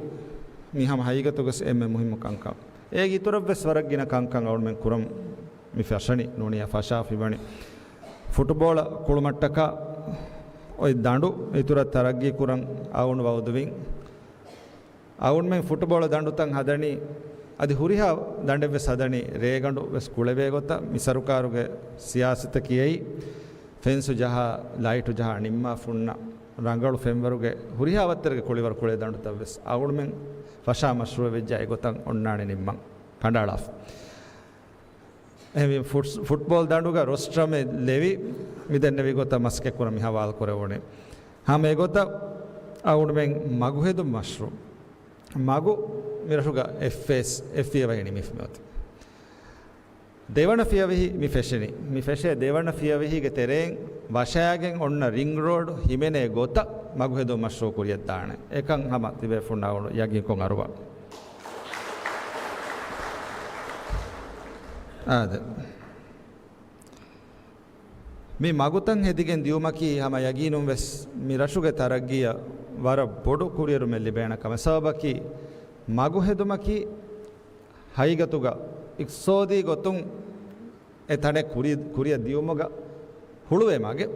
މި ހަމަ ހަގީގަތުގަސް އެންމެ މުހިއްމު ކަންކަން. އޭގެ އިތުރަށްވެސް ވަރަށް ގިނަ ކަންކަން އަޅުމެން ކުރަން މި ފަށަނީ ނޫނިޔާ ފަށާފިވަނީ. ފުޓުބޯޅަ ކުޅުމަށްޓަކާ އޮތް ދަނޑު އިތުރަށް ތަރައްގީ ކުރަން އަޅުގަނޑު ވައުދުވިން. އަޅުމެން ފުޓުބޯޅަ ދަނޑުތައް ހަދަނީ، އަދި ހުރިހާ ދަނޑެއްވެސް ހަދަނީ ރޭގަނޑު ވެސް ކުޅެވޭ ގޮތަށް. މި ސަރުކާރުގެ ސިޔާސަތަކީ އެއީ ފެންސު ޖަހާ، ލައިޓު ޖަހާ ނިންމާފަ ހުންނަ ރަނގަޅު ފެންވަރުގެ ހުރިހާ ވައްތަރެއްގެ ކުޅިވަރު ކުޅޭ ދަނޑުތައް ވެސް އަޅުމެން ފަށާ މަޝްރޫއެއް ވެއްޖާ އެގޮތަށް އޮންނާނެ ނިންމަން ކަނޑައަޅާފަ. އެހެންވީ ފުޓް-، ފުޓްބޯޅަ ދަނޑުގަ ރޮސްޓްރަމެއް ލެވި މިދެންނެވި ގޮތަށް މަސައްކަތް ކުރަން މި ހަވާލު ކުރެވުނީ. ހަމަ އެގޮތަށް އަޅުމެން މަގު ހެދުން މަޝްރޫއު. މަގު މިރަށުގަ އެއް ފޭސް، އެއް ފިޔަވަހި ނިމިފަ މިއޮތީ. ދެވަނަ ފިޔަވަހި މި ފެށެނީ. މި ފެށޭ ދެވަނަ ފިޔަވަހީގެ ތެރެއިން ވަށާގެން އޮންނަ ރިންގް ރޯޑް ހިމެނޭ ގޮތަށް މަގު ހެދުން މަޝްރޫއު ކުރިއަށް ދާނެ. އެކަން ހަމަ ތިބޭފުޅުންނަށް އަޅުގަނޑު ޔަގީންކޮށް އަރުވާ. އާދެ. މި މަގުތައް ހެދިގެން ދިޔުމަކީ ހަމަ ޔަގީނުން ވެސް މި ރަށުގެ ތަރައްގީއަށް ވަރަށް ބޮޑު ކުރިއެރުމެއް ލިބޭނެ ކަމެއް. ސަބަބަކީ މަގު ހެދުމަކީ ހަގީގަތުގަ އިޤްތިޞާދީ ގޮތުން އެ ތަނެއް ކުރި-، ކުރިއަށް ދިޔުމުގަ ހުޅުވޭ މަގެއް.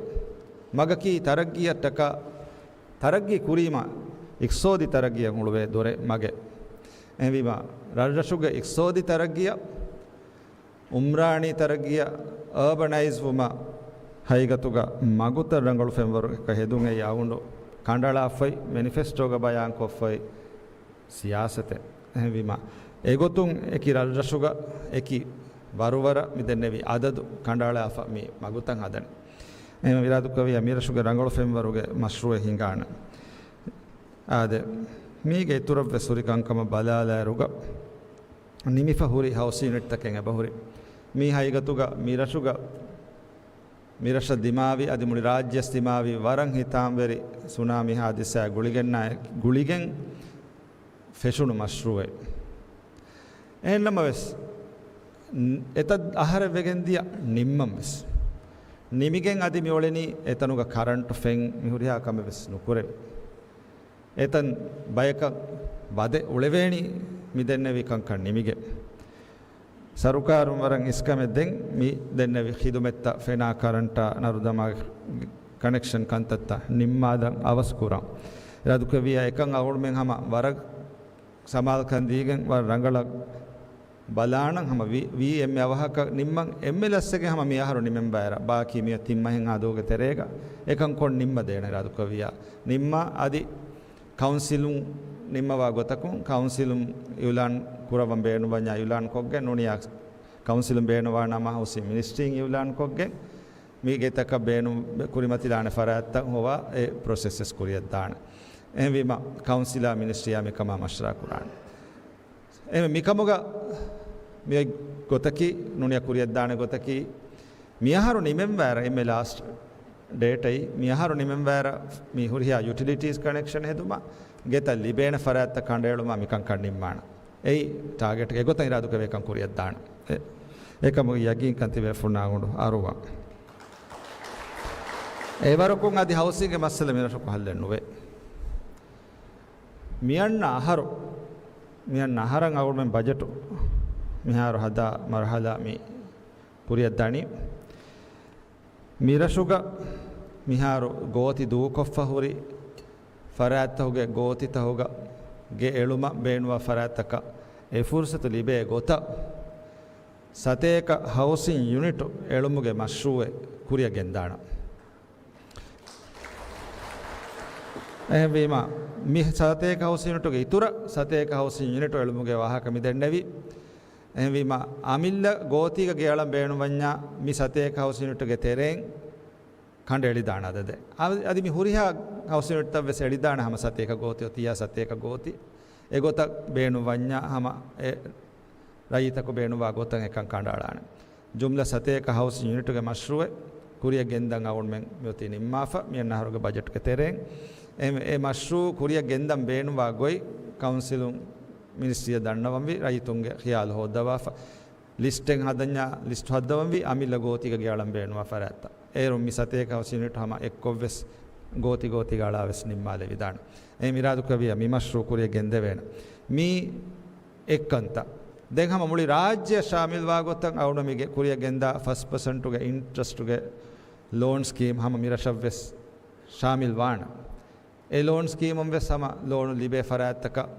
މަގަކީ ތަރައްގީއަށްޓަކާ، ތަރައްގީ ކުރީމަ އިޤްތިޞާދީ ތަރައްގީއަށް ހުޅުވޭ ދޮރެއް މަގެއް. އެހެންވީމަ، ރަށްރަށުގެ އިޤްތިޞާދީ ތަރައްގީއަށް، އުމްރާނީ ތަރައްގީއަށް، އާބަނައިޒް ވުމަށް ހަގީގަތުގަ މަގުތައް ރަނގަޅު ފެންވަރު އެކަށް ހެދުން އެއީ އަޅުގަނޑު ކަނޑައަޅާފައި، މެނިފެސްޓޯގަ ބަޔާންކޮށްފައި ސިޔާސަތެއް. އެހެންވީމަ، އެގޮތުން އެކި ރަށްރަށުގަ އެކި ވަރުވަރަށް މިދެންނެވި އަދަދު ކަނޑައަޅާފަ މި މަގުތައް ހަދަނީ. އެހެން އިރާދުކުރެއްވިޔާ މިރަށުގެ ރަނގަޅު ފެންވަރުގެ މަޝްރޫއެއް ހިނގާނެ. އާދެ، މީގެ އިތުރަށްވެސް ހުރި ކަންކަމަށް ބަލާލާއިރުގަ، ނިމިފަ ހުރި ހައުސް ޔުނިޓްތަކެއް އެބަހުރި. މީ ހަގީގަތުގަ މިރަށުގަ، މިރަށަށް ދިމާވި، އަދި މުޅި ރާއްޖެއަސް ދިމާވި ވަރަށް ހިތާމަވެރި ސުނާމީ ހާދިސާއާ ގުޅިގެންނާ، ގުޅިގެން ފެށުނު މަޝްރޫއެއް. އެހެންނަމަވެސް، ން-، އެތައް އަހަރެއް ވެގެންދިޔަ ނިންމަން ވެސް. ނިމިގެން އަދި މިއުޅެނީ އެތަނުގަ ކަރަންޓު ފެން މި ހުރިހާ ކަމެއް ވެސް ނުކުރެވި. އެތަން ބަޔަކަށް ވަދެ އުޅެވޭނީ މިދެންނެވި ކަންކަން ނިމިގެން. ސަރުކާރުން ވަރަށް އިސްކަމެއް ދެން މި ދެންނެވި ޚިދުމަތްތައް ފެނާ ކަރަންޓާ ނަރުދަމާ ކަނެކްޝަން ކަންތައްތައް ނިންމާލަން އަވަސް ކުރަން. އިރާދުކުރެއްވިޔާ އެކަން އަޅުގަނޑުމެން ހަމަ ވަރަށް ސަމާލުކަން ދީގެން ވަރަށް ރަނގަޅަށް ބަލާނަން. ހަމަ ވީ، ވީ އެންމެ އަވަހަކަށް ނިންމަން އެންމެ ލަސްވެގެން ހަމަ މިއަހަރު ނިމެން ވައިރަށް ބާކީ މިއޮތް ތިން މަހެއްހާ ދުވަހުގެ ތެރޭގަ އެކަން ކޮށް ނިންމަދޭނަން އިރާދަކުރެއްވިއްޔާ ނިންމާ އަދި ކައުންސިލުން ނިންމަވާ ގޮތަކުން ކައުންސިލުން އިއުލާން ކުރައްވަން ބޭނުންވަންޏާ އިއުލާން ކޮށްގެން ނޫނިއްޔާ ކައުންސިލުން ބޭނުންވާ ނަމަ ހައުސިން މިނިސްޓްރީން އިއުލާން ކޮށްގެން މި ގެތަކަށް ބޭނުން ކުރިމަތިލާނެ ފަރާތްތައް ހޮވާ އެ ޕްރޮސެސް ވެސް ކުރިއަށްދާނެ. އެހެންވީމަ ކައުންސިލާ މިނިސްޓްރީއާ މިކަމާ މަޝްވަރާ ކުރާނެ. އެހެންވެ މިކަމުގަ މި ގޮތަކީ ނޫނިއްޔާ ކުރިއަށްދާނެ ގޮތަކީ މިއަހަރު ނިމެންވާއިރަށް އެންމެ ލާސްޓް ޑޭޓައީ މިއަހަރު ނިމެންވާއިރަށް މި ހުރިހާ ޔުޓިލިޓީސް ކަނެކްޝަން ހެދުމަށް ގެތައް ލިބޭނެ ފަރާތްތައް ކަނޑައެޅުމަށް މިކަންކަން ނިންމާނެ. އެއީ ޓާގެޓް އެގޮތަށް އިރާދަކުރެއްވި އެކަން ކުރިއަށްދާނެ. އެ، އެކަމުގެ ޔަގީންކަން ތިބޭފުޅުންނާ އަޅުގަނޑު އަރުވާ. އެވަރަކުން އަދި ހައުސިންގ މައްސަލަ މިރަށުގަ ހައްލެއް ނުވޭ. މިއަންނަ އަހަރު، މިއަންނަ އަހަރަށް އަޅުގަނޑުމެން ބަޖެޓު މިހާރު ހަދާ މަރުހަލާ މި ކުރިއަށްދަނީ. މިރަށުގަ މިހާރު ގޯތި ދޫކޮށްފަ ހުރި ފަރާތްތަކުގެ ގޯތިތަކުގަ ގެ އެޅުމަށް ބޭނުންވާ ފަރާތްތަކަށް އެ ފުރުސަތު ލިބޭ ގޮތަށް ސަތޭކަ ހައުސިން ޔުނިޓު އެޅުމުގެ މަޝްރޫއެއް ކުރިއަށް ގެންދާނަން. އެހެންވީމަ، މި ސަތޭކަ ހައުސިން ޔުނިޓުގެ އިތުރަށް ސަތޭކަ ހައުސިން ޔުނިޓު އެޅުމުގެ ވާހަކަ މި ދެންނެވި. އެހެންވީމަ، އަމިއްލަ ގޯތީގަ ގެއަޅަން ބޭނުންވަންޏާ، މި ސަތޭކަ ހައުސިން ޔުނިޓުގެ ތެރެއިން ކަނޑައެޅިދާނެ އަދަދެއް. އަދި، އަދި މި ހުރިހާ ހައުސިން ޔުނިޓްތައް ވެސް އެޅިދާނެ ހަމަ ސަތޭކަ ގޯތި އޮތިއްޔާ ސަތޭކަ ގޯތި. އެގޮތަށް ބޭނުންވަންޏާ ހަމަ އެ ރައްޔިތަކު ބޭނުންވާ ގޮތަށް އެކަން ކަނޑައަޅާނެ. ޖުމްލަ ސަތޭކަ ހައުސިން ޔުނިޓުގެ މަޝްރޫއެއް ކުރިއަށް ގެންދަން އަޅުގަނޑުމެން މިއޮތީ ނިންމާފަ، މިއަންނަ އަހަރުގެ ބަޖެޓުގެ ތެރެއިން. އެ، އެ މަޝްރޫއު ކުރިއަށް ގެންދަން ބޭނުންވާ ގޮތް ކައުންސިލުން މިނިސްޓްރީއަށް ދަންނަވަންވީ، ރައްޔިތުންގެ ޚިޔާލު ހޯއްދަވާފަ. ލިސްޓެއް ހަދަންޏާ ލިސްޓް ހައްދަވަންވީ އަމިއްލަ ގޯތީގަ ގެއަޅަން ބޭނުންވާ ފަރާތްތައް. އޭރުން މި ސަތޭކަ ހައުސިން ޔުނިޓް ހަމަ އެއްކޮށްވެސް ގޯތި ގޯތީގަ އަޅާވެސް ނިންމާލެވިދާނެ. އެހެން އިރާދަކުރެއްވިއްޔާ މި މަޝްރޫއު ކުރިއަށް ގެންދެވޭނެ. މީ އެއްކަންތައް. ދެން ހަމަ މުޅި ރާއްޖެއަށް ޝާމިލްވާ ގޮތަށް އަޅުގަނޑު މި ގެ-، ކުރިއަށް ގެންދާ ފަސް ޕަސެންޓުގެ އިންޓްރެސްޓުގެ ލޯން ސްކީމް ހަމަ މިރަށަށްވެސް ޝާމިލް ވާނެ. އެ ލޯން ސްކީމުން ވެސް ހަމަ ލޯނު ލިބޭ ފަރާތްތަކަށް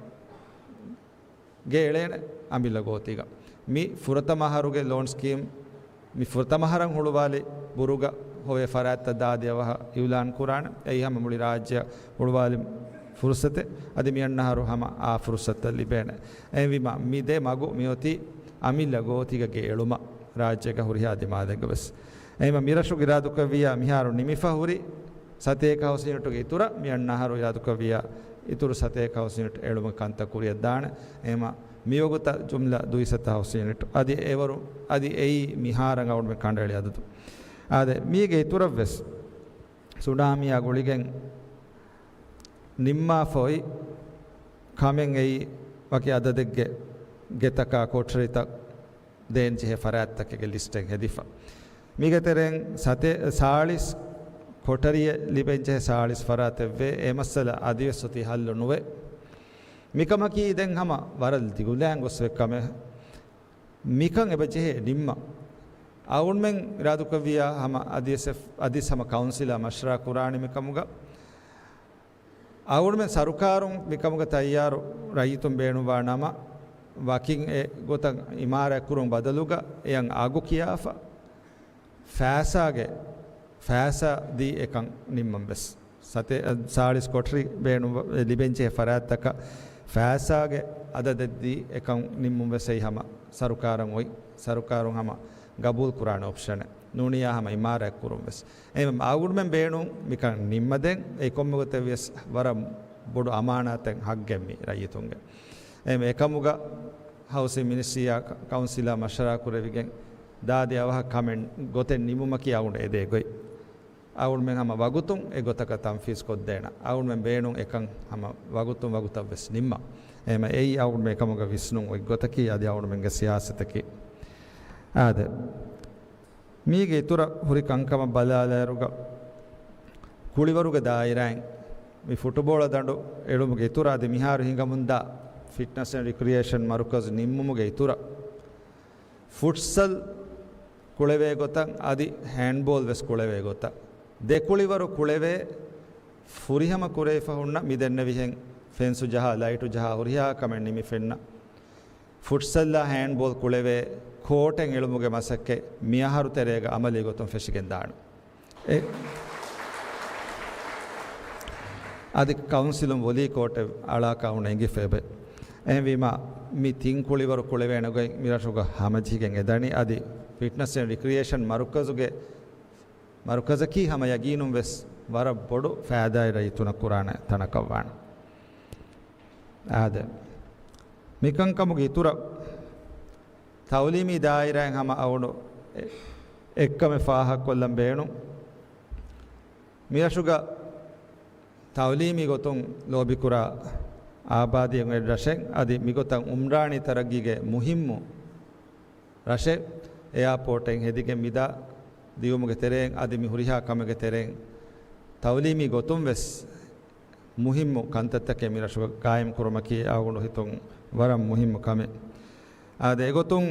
ގެ އެޅޭނެ އަމިއްލަ ގޯތީގަ. މި ފުރަތަމަ އަހަރުގެ ލޯން ސްކީމް، މި ފުރަތަމަ އަހަރަށް ހުޅުވާލި ބުރުގަ ހޮވޭ ފަރާތްތައް ދާދި އަވަހަށް އިއުލާން ކުރާނެ. އެއީ ހަމަ މުޅި ރާއްޖެއަށް ހުޅުވާލި ފުރުސަތެއް. އަދި މިއަންނަ އަހަރު ހަމަ އާ ފުރުސަތުތައް ލިބޭނެ. އެހެންވީމަ، މި ދެ މަގު މިއޮތީ އަމިއްލަ ގޯތީގަ ގެ އެޅުމަށް ރާއްޖޭގަ ހުރިހާ ދިމާލެއްގަ ވެސް. އެހެންވީމަ، މިރަށުގެ އިރާދަކުރެއްވިއްޔާ މިހާރު ނިމިފަ ހުރި ސަތޭކަ ހައުސިން ޔުނިޓުގެ އިތުރަށް މި އަންނަ އަހަރު އިރާދަކުރެއްވިއްޔާ އިތުރު ސަތޭކަ ހައުސިން ޔުނިޓް އެޅުމުގެ ކަންތައް ކުރިއަށްދާނެ. އެހެންވީމަ، މިވަގުތަށް ޖުމްލަ ދުއިސައްތަ ހައުސިން ޔުނިޓް. އަދި އެވަރު، އަދި އެއީ މިހާރަށް އަޅުގަނޑުމެން ކަނޑައެޅި އަދަދު. އާދެ، މީގެ އިތުރަށްވެސް ސުނާމީއާ ގުޅިގެން ނިންމާފަ އޮތް ކަމެއް އެއީ ވަކި އަދަދެއްގެ ގެތަކާ ކޮޓަރިތައް ދޭން ޖެހޭ ފަރާތްތަކެއްގެ ލިސްޓެއް ހެދިފަ. މީގެ ތެރެއިން ސަތޭ-، ސާޅީސް ކޮޓަރިއެއް ލިބެން ޖެހޭ ސާޅީސް ފަރާތެއްވޭ. އެ މައްސަލަ އަދިވެސް އޮތީ ހައްލު ނުވޭ. މިކަމަކީ ދެން ހަމަ ވަރަށް ދިގުލައިން ގޮސް އޮތް ކަމެއް. މިކަން އެބަ ޖެހޭ ނިންމަ. އަޅުގަނޑުމެން އިރާދަކުރެއްވިއްޔާ ހަމަ އަދިވެސް އެފް-، އަދިސް ހަމަ ކައުންސިލާ މަޝްވަރާ ކުރާނެ މިކަމުގަ. އަޅުގަނޑުމެން ސަރުކާރުން މިކަމުގަ ތައްޔާރު ރައްޔިތުން ބޭނުންވާ ނަމަ، ވަކިން އެ ގޮތަށް އިމާރާތް ކުރުން ބަދަލުގަ އެޔަށް އަގު ކިޔާފަ، ފައިސާގެ، ފައިސާ ދީ އެކަން ނިންމަން ވެސް. ސަތޭ-، ސާޅީސް ކޮޓަރި ބޭނުން ލިބެންޖެހޭ ފަރާތްތަކަށް ފައިސާގެ އަދަދެއް ދީ އެކަން ނިންމުން ވެސް އެއީ ހަމަ ސަރުކާރަށް އޮތް، ސަރުކާރުން ހަމަ ގަބޫލު ކުރާނެ އޮޕްޝަނެއް. ނޫނިއްޔާ ހަމަ އިމާރާތް ކުރުން ވެސް. އެހެން އަޅުގަނޑުމެން ބޭނުން މިކަން ނިންމަދޭން. އެ ކޮންމެ ގޮތެއް ވިޔަސް ވަރަށް ބޮޑު އަމާނާތެއް ހައްގެއް މި ރައްޔިތުންގެ. އެހެން އެކަމުގަ ހައުސިން މިނިސްޓްރީއާ ކައުންސިލާ މަޝްވަރާ ކުރެވިގެން ދާދި އަވަހަށް ކަމެއް ގޮތެއް ނިމުމަކީ އަޅުގަނޑު އެދޭ ގޮތް. އަޅުގަނޑުމެން ހަމަ ވަގުތުން އެ ގޮތަކަށް ތަންފީޒް ކޮށްދޭނަ. އަޅުގަނޑުމެން ބޭނުން އެކަން ހަމަ ވަގުތުން ވަގުތަށް ވެސް ނިންމަ. އެހެން އެއީ އަޅުގަނޑުމެން އެކަމުގަ ވިސްނުން އޮތް ގޮތަކީ އަދި އަޅުގަނޑުމެންގެ ސިޔާސަތަކީ. އާދެ، މީގެ އިތުރަށް ހުރި ކަންކަމަށް ބަލާލާއިރުގަ ކުޅިވަރުގެ ދާއިރާއިން މި ފުޓުބޯޅަ ދަނޑު އެޅުމުގެ އިތުރަށް އަދި މިހާރު ހިނގަމުންދާ ފިޓްނަސް އެންޑް ރިކްރިއޭޝަން މަރުކަޒު ނިންމުމުގެ އިތުރަށް ފުޓްސަލް ކުޅެވޭ ގޮތަށް އަދި ހޭންޑްބޯލް ވެސް ކުޅެވޭ ގޮތަށް ދެކުޅިވަރު ކުޅެވޭ ފުރިހަމަ ކުރެވިފަ ހުންނަ މި ދެންނެވިހެން ފެންސު ޖަހާ، ލައިޓު ޖަހާ، ހުރިހާ ކަމެއް ނިމި ފެންނަ. ފުޓްސަލްއާ ހޭންޑްބޯލް ކުޅެވޭ ކޯޓެއް އެޅުމުގެ މަސައްކަތް މިއަހަރު ތެރޭގަ އަމަލީ ގޮތުން ފެށިގެން ދާނެ. އެ، އަދި ކައުންސިލުން ވޮލީ ކޯޓެއް އަޅާކަށް އަޅުގަނޑަށް އެނގިފައިވޭ. އެހެންވީމަ، މި ތިން ކުޅިވަރު ކުޅެވޭނެ ގޮތް މިރަށުގަ ހަމަޖެހިގެން އެދަނީ. އަދި ފިޓްނަސް އެންޑް ރިކްރިއޭޝަން މަރުކަޒުގެ، މަރުކަޒަކީ ހަމަ ޔަގީނުން ވެސް ވަރަށް ބޮޑު ފައިދާއެއް ރައްޔިތުންނަށް ކުރާނެ ތަނަކަށް ވާނެ. އާދެ، މިކަންކަމުގެ އިތުރަށް ތައުލީމީ ދާއިރާއިން ހަމަ އަޅުގަނޑު އެ-، އެއްކަމެއް ފާހަގަކޮށްލަން ބޭނުން. މިރަށުގަ ތައުލީމީ ގޮތުން ލޯބިކުރާ އާބާދީއެއް އޮތް ރަށެއް، އަދި މިގޮތަށް އުމްރާނީ ތަރައްގީގެ މުހިއްމު ރަށެއް، އެއާޕޯޓެއް ހެދިގެން މިދާ ދިއުމުގެ ތެރެއިން އަދި މި ހުރިހާ ކަމެއްގެ ތެރެއިން ތައުލީމީ ގޮތުން ވެސް މުހިއްމު ކަންތައްތަކެއް މިރަށުގަ ގާއިމް ކުރުމަކީ އަޅުގަނޑު ހިތުން ވަރަށް މުހިއްމު ކަމެއް. އާދެ، އެގޮތުން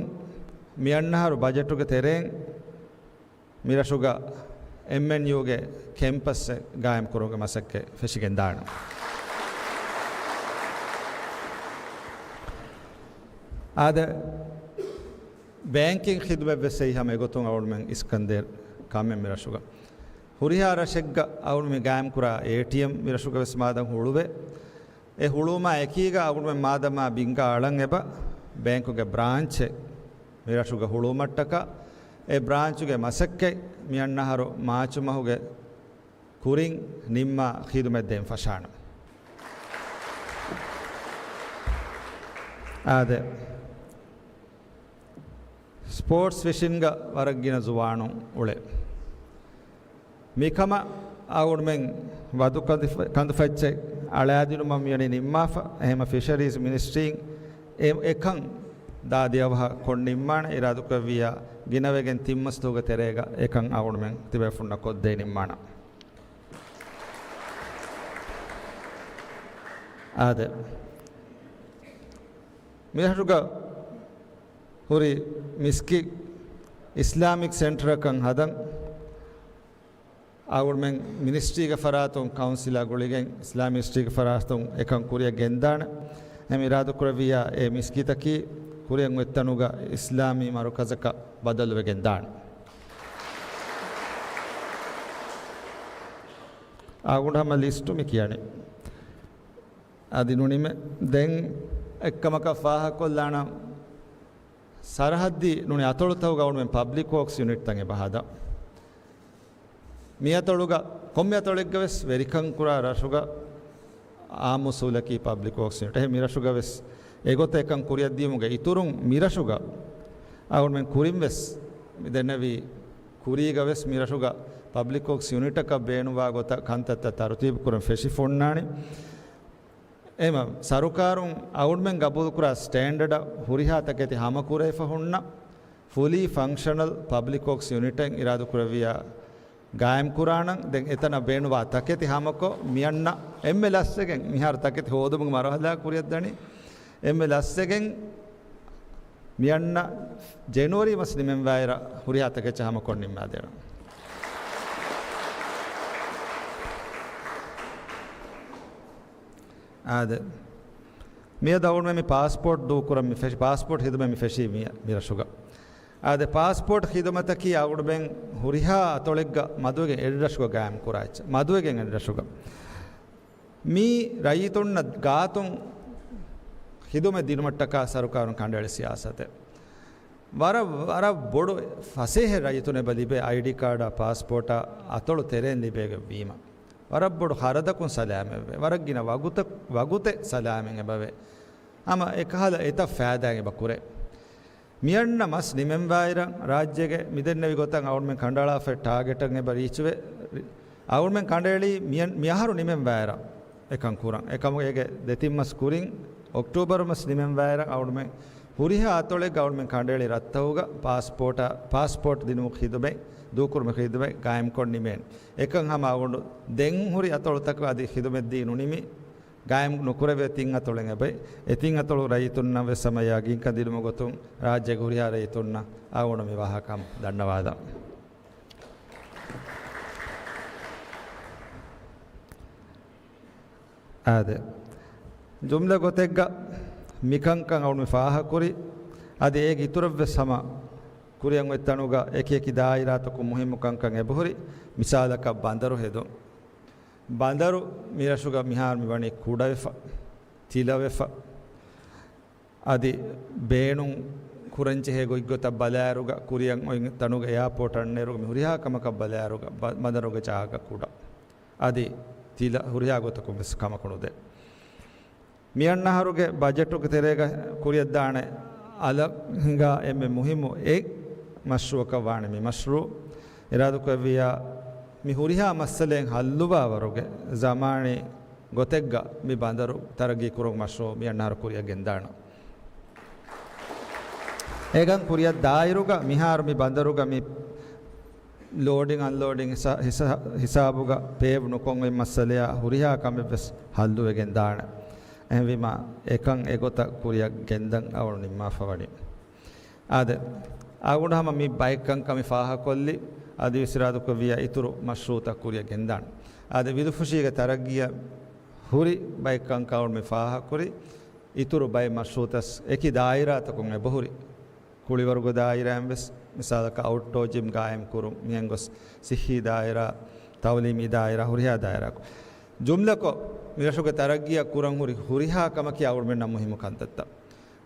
މި އަންނަހަރު ބަޖެޓުގެ ތެރެއިން މިރަށުގަ އެމްއެންޔޫގެ ކެމްޕަސްއެއް ގާއިމް ކުރުމުގެ މަސައްކަތް ފެށިގެން ދާނެ. އާދެ، ބޭންކިން ޚިދުމަތް ވެސް އެއީ ހަމަ އެގޮތުން އަޅުގަނޑުމެން އިސްކަންދޭރު ކަމެއް މިރަށުގަ. ހުރިހާ ރަށެއްގަ އަޅުގަނޑުމެން ގާއިމް ކުރާ އޭޓީއެމް މިރަށުގަ ވެސް މާދަން ހުޅުވޭ. އެ ހުޅުވުމާ އެކީގަ އަޅުގަނޑުމެން މާދަމާ ބިންގާ އަޅަން އެބަ ބޭންކުގެ ބްރާންޗެއް މިރަށުގަ ހުޅުވުމަށްޓަކާ، އެ ބްރާންޗުގެ މަސައްކަތް މިއަންނަހަރު މާޗު މަހުގެ ކުރިން ނިންމާ ޚިދުމަތް ދޭން ފަށާނަން. އާދެ، ސްޕޯޓްސް ފެށިންގަ ވަރަށް ގިނަ ޒުވާނުން އުޅޭ. މިކަމަށް އަޅުގަނޑުމެން ވަދު ކަނދު-، ކަނދުފައްޗެއް އަޅާދިނުމަށް މިވަނީ ނިންމާފަ. އެހެމަ ފިޝަރީޒް މިނިސްޓްރީން އެ-، އެކަން ދާދިޔަ އަވަހަށް ކޮށް ނިންމާނެ. އިރާދަކުރެއްވިއްޔާ ގިނަވެގެން ތިން މަސް ދުވަހުގެ ތެރޭގަ އެކަން އަޅުގަނޑުމެން ތިބޭފުންނަށް ކޮށްދޭ ނިންމާނަން. އާދެ، މިރަށުގަ ހުރި މިސްކިތް އިސްލާމިކް ސެންޓަރަކަށް ހަދަން އަޅުގަނޑުމެން މިނިސްޓްރީގެ ފަރާތުން ކައުންސިލާ ގުޅިގެން އިސްލާމިކް މިނިސްޓްރީގެ ފަރާތުން އެކަން ކުރިއަށް ގެންދާނެ. އެހެން އިރާދަކުރެއްވިއްޔާ އެ މިސްކިތަކީ ކުރިއަށް އޮތް ތަނުގަ އިސްލާމީ މަރުކަޒަކަށް ބަދަލުވެގެން ދާނެ. އަޅުގަނޑު ހަމަ ލިސްޓު މި ކިޔަނީ. އަދި ނުނިމޭ. ދެން އެއްކަމަކަށް ފާހަގަކޮށްލާނަން، ސަރަހައްދީ ނޫނީ އަތޮޅުތަކުގަ އަޅުގަނޑުމެން ޕަބްލިކް ވޯކްސް ޔުނިޓްތައް އެބަ ހަދާ. މި އަތޮޅުގަ، ކޮންމެ އަތޮޅެއްގަ ވެސް ވެރިކަން ކުރާ ރަށުގަ އާއްމު އުސޫލަކީ ޕަބްލިކް ވޯކްސް ޔުނިޓް. އެހެން މިރަށުގަ ވެސް އެގޮތަށް އެކަން ކުރިއަށްދިޔުމުގެ އިތުރުން މިރަށުގަ އަޅުގަނޑުމެން ކުރިން ވެސް މި ދެންނެވި ކުރީގަ ވެސް މިރަށުގަ ޕަބްލިކް ވޯކްސް ޔުނިޓަކަށް ބޭނުންވާ ގޮތަށް ކަންތައްތައް ތަރުތީބު ކުރަން ފެށިފަ އޮންނާނީ. އެހެމަ ސަރުކާރުން އަޅުގަނޑުމެން ގަބޫލުކުރާ ސްޓޭންޑަޑަށް ހުރިހާ ތަކެތި ހަމަކުރެވިފަ ހުންނަ ފުލީ ފަންކްޝަނަލް ޕަބްލިކް ވޯކްސް ޔުނިޓެއް އިރާދަކުރެއްވިއްޔާ ގާއިމްކުރާނަން. ދެން އެތަނަށް ބޭނުންވާ ތަކެތި ހަމަކޮށް، މިއަންނަ އެންމެ ލަސްވެގެން، މިހާރު ތަކެތި ހޯދުމުގެ މަރުހަލާ ކުރިއަށްދަނީ، އެންމެ ލަސްވެގެން މިއަންނަ ޖެނުއަރީ މަސް ނިމެންވާއިރަށް ހުރިހާ ތަކެއްޗެއް ހަމަކޮށް ނިންމާދޭނަން. އާދެ، މިއަދު އަޅުގަނޑުމެން މި ޕާސްޕޯޓް ދޫކުރަން މި ފެށި، ޕާސްޕޯޓް ހިދުމަތް މި ފެށީ މި، މިރަށުގަ. އާދެ، ޕާސްޕޯޓް ހިދުމަތަކީ އަޅުގަނޑުމެން ހުރިހާ އަތޮޅެއްގަ މަދުވެގެން އެއްރަށުގަ ގާއިމް ކުރާ އެއްޗެއް. މަދުވެގެން އެއްރަށުގަ. މީ ރައްޔިތުންނަށް ގާތުން ހިދުމަތް ދިނުމަށްޓަކާ ސަރުކާރުން ކަނޑައެޅި ސިޔާސަތެއް. ވަރަށް، ވަރަށް ބޮޑު ފަސޭހަ ރައްޔިތުން އެބަ ލިބޭ އައިޑީ ކާޑާ ޕާސްޕޯޓާ އަތޮޅު ތެރެއިން ލިބޭގެ ވީމަ. ވަރަށް ބޮޑު ޚަރަދަކުން ސަލާމަތްވޭ. ވަރަށް ގިނަ ވަގުތަ-، ވަގުތެއް ސަލާމަތް އެބަވޭ. ހަމަ އެކަހަލަ އެތައް ފައިދާއެއް އެބަ ކުރޭ. މިއަންނަ މަސް ނިމެންވާއިރަށް ރާއްޖޭގެ މިދެންނެވި ގޮތަށް އަޅުގަނޑުމެން ކަނޑައަޅާފައި ޓާގެޓަށް އެބަ ރީޗްވޭ. އަޅުގަނޑުމެން ކަނޑައެޅީ މިއަން-، މިއަހަރު ނިމެންވާއިރަށް އެކަން ކުރަން. އެކަމުގަ އޭގެ ދެތިން މަސް ކުރިން އޮކްޓޫބަރު މަސް ނިމެންވާއިރަށް އަޅުގަނޑުމެން ހުރިހާ އަތޮޅެއްގަ އަޅުގަނޑުމެން ކަނޑައެޅި ރަށްތަކުގަ ޕާސްޕޯޓާ، ޕާސްޕޯޓް ދިނުމުގެ ޚިދުމަތް، ދޫކުރުމުގެ ޚިދުމަތް ގާއިމްކޮށް ނިމޭނެ. އެކަން ހަމަ އަޅުގަނޑު ދެން ހުރި އަތޮޅުތަކަށް އަދި ޚިދުމަތްދީ ނުނިމި، ގާއިމް ނުކުރެވޭ ތިން އަތޮޅެއް އެބައި. އެ ތިން އަތޮޅު ރައްޔިތުންނަށް ވެސް ހަމަ ޔަގީންކަން ދިނުމުގެ ގޮތުން ރާއްޖޭގެ ހުރިހާ ރައްޔިތުންނަށް އަޅުގަނޑު މި ވާހަކަ ދަންނަވާލަން. އާދެ. ޖުމްލަ ގޮތެއްގަ މިކަންކަން އަޅުމެ ފާހަކުރި، އަދި އޭގެ އިތުރަށްވެސް ހަމަ ކުރިއަށް އޮތް ތަނުގަ އެކި އެކި ދާއިރާތަކުން މުހިއްމު ކަންކަން އެބަހުރި. މިސާލަކަށް ބަނދަރު ހެދުން. ބަނދަރު މިރަށުގަ މިހާރު މިވަނީ ކުޑަވެފަ، ތިލަވެފަ. އަދި ބޭނުން ކުރަންޖެހޭ ގޮތްގޮތަށް ބަލާއިރުގަ، ކުރިއަށް އޮތް ތަނުގެ އެއާޕޯޓް އަންނައިރުގަ މި ހުރިހާ ކަމަކަށް ބަލާއިރުގަ، ބަ-، ބަނދަރުގެ ޖާގަ ކުޑަ. އަދި ތިލަ ހުރިހާ ގޮތަކުން ވެސް ކަމަކު ނުދޭ. މިއަންނަ އަހަރުގެ ބަޖެޓުގެ ތެރޭގަ ކުރިއަށްދާނެ އަލަށް ހިނގާ އެންމެ މުހިއްމު އެއް މަޝްރޫއަކަށް ވާނެ މި މަޝްރޫއު. އިރާދަކުރެއްވިއްޔާ، މި ހުރިހާ މައްސަލައެއް ހައްލުވާވަރުގެ ޒަމާނީ ގޮތެއްގަ މި ބަނދަރު ތަރައްގީ ކުރުމުގެ މަޝްރޫއު މިއަންނަ އަހަރު ކުރިއަށް ގެންދާނަން. އެކަން ކުރިއަށް ދާއިރުގަ މިހާރު މި ބަނދަރުގަ މި ލޯޑިން އަންލޯޑިން ހިސާ-، ހިސާ-، ހިސާބުގަ ޕޭވް ނުކޮށް އޮތް މައްސަލަޔާ ހުރިހާ ކަމެއްވެސް ހައްލުވެގެން ދާނެ. އެހެންވީމާ، އެކަން އެގޮތަށް ކުރިއަށް ގެންދަން އަޅު ނިންމާފަ ވަނީ. އާދެ، އަޅުގަނޑު ހަމަ މި ބައެއް ކަންކަން މި ފާހަކޮށްލި، އަދިވެސް އިރާދަކުރެއްވިއްޔާ އިތުރު މަޝްރޫއުތައް ކުރިއަށް ގެންދާނެ. އާދެ، ވިލުފުށީގެ ތަރައްގީއަށް ހުރި ބައެއް ކަންކަން އަޅު މި ފާހަކުރި، އިތުރު ބައެއް މަޝްރޫއުތައް އެކި ދާއިރާތަކުން އެބަހުރި. ކުޅިވަރުގެ ދާއިރާއިން ވެސް، މިސާލަކަށް އައުޓްޑޯ ޖިމް ގާއިމް ކުރުން، މިހެން ގޮސް ސިއްހީ ދާއިރާ، ތައުލީމީ ދާއިރާ، ހުރިހާ ދާއިރާއަކު. ޖުމްލަކޮށް، މިރަށުގެ ތަރައްގީއަށް ކުރަން ހުރި ހުރިހާ ކަމަކީ އަޅުގަނޑުމެންނަށް މުހިއްމު ކަންތައްތައް.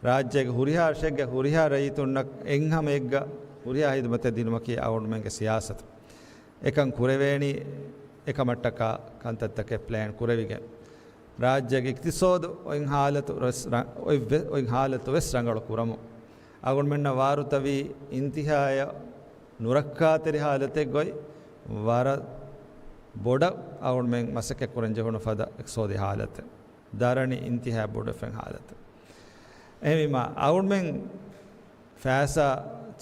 ރާއްޖޭގެ ހުރިހާ ރަށެއްގެ ހުރިހާ ރައްޔިތުންނަށް އެއްހަމައެއްގަ ހުރިހާ ހިދުމަތެއް ދިނުމަކީ އަޅުގަނޑުމެންގެ ސިޔާސަތު. އެކަން ކުރެވޭނީ އެކަމަށްޓަކާ ކަންތައްތަކެއް ޕްލޭން ކުރެވިގެން. ރާއްޖޭގެ އިޤްތިޞާދު އޮތް ހާލަތު ވެސް ރަ-، އޮތް ވެ-، އޮތް ހާލަތު ވެސް ރަނގަޅު ކުރަމުން. އަޅުގަނޑުމެންނަށް ވާރުތަވީ އިންތިހާއަށް ނުރައްކާތެރި ހާލަތެއްގައި ވަރަށް ބޮޑަށް އަޅުގަނޑުމެން މަސައްކަތް ކުރަން ޖެހުނު ފަދަ އިޤްތިޞާދީ ހާލަތެއް. ދަރަނި އިންތިހާ ބޮޑުވެފައި ހާލަތެއް. އެހެންވީމާ، އަޅުގަނޑުމެން ފައިސާ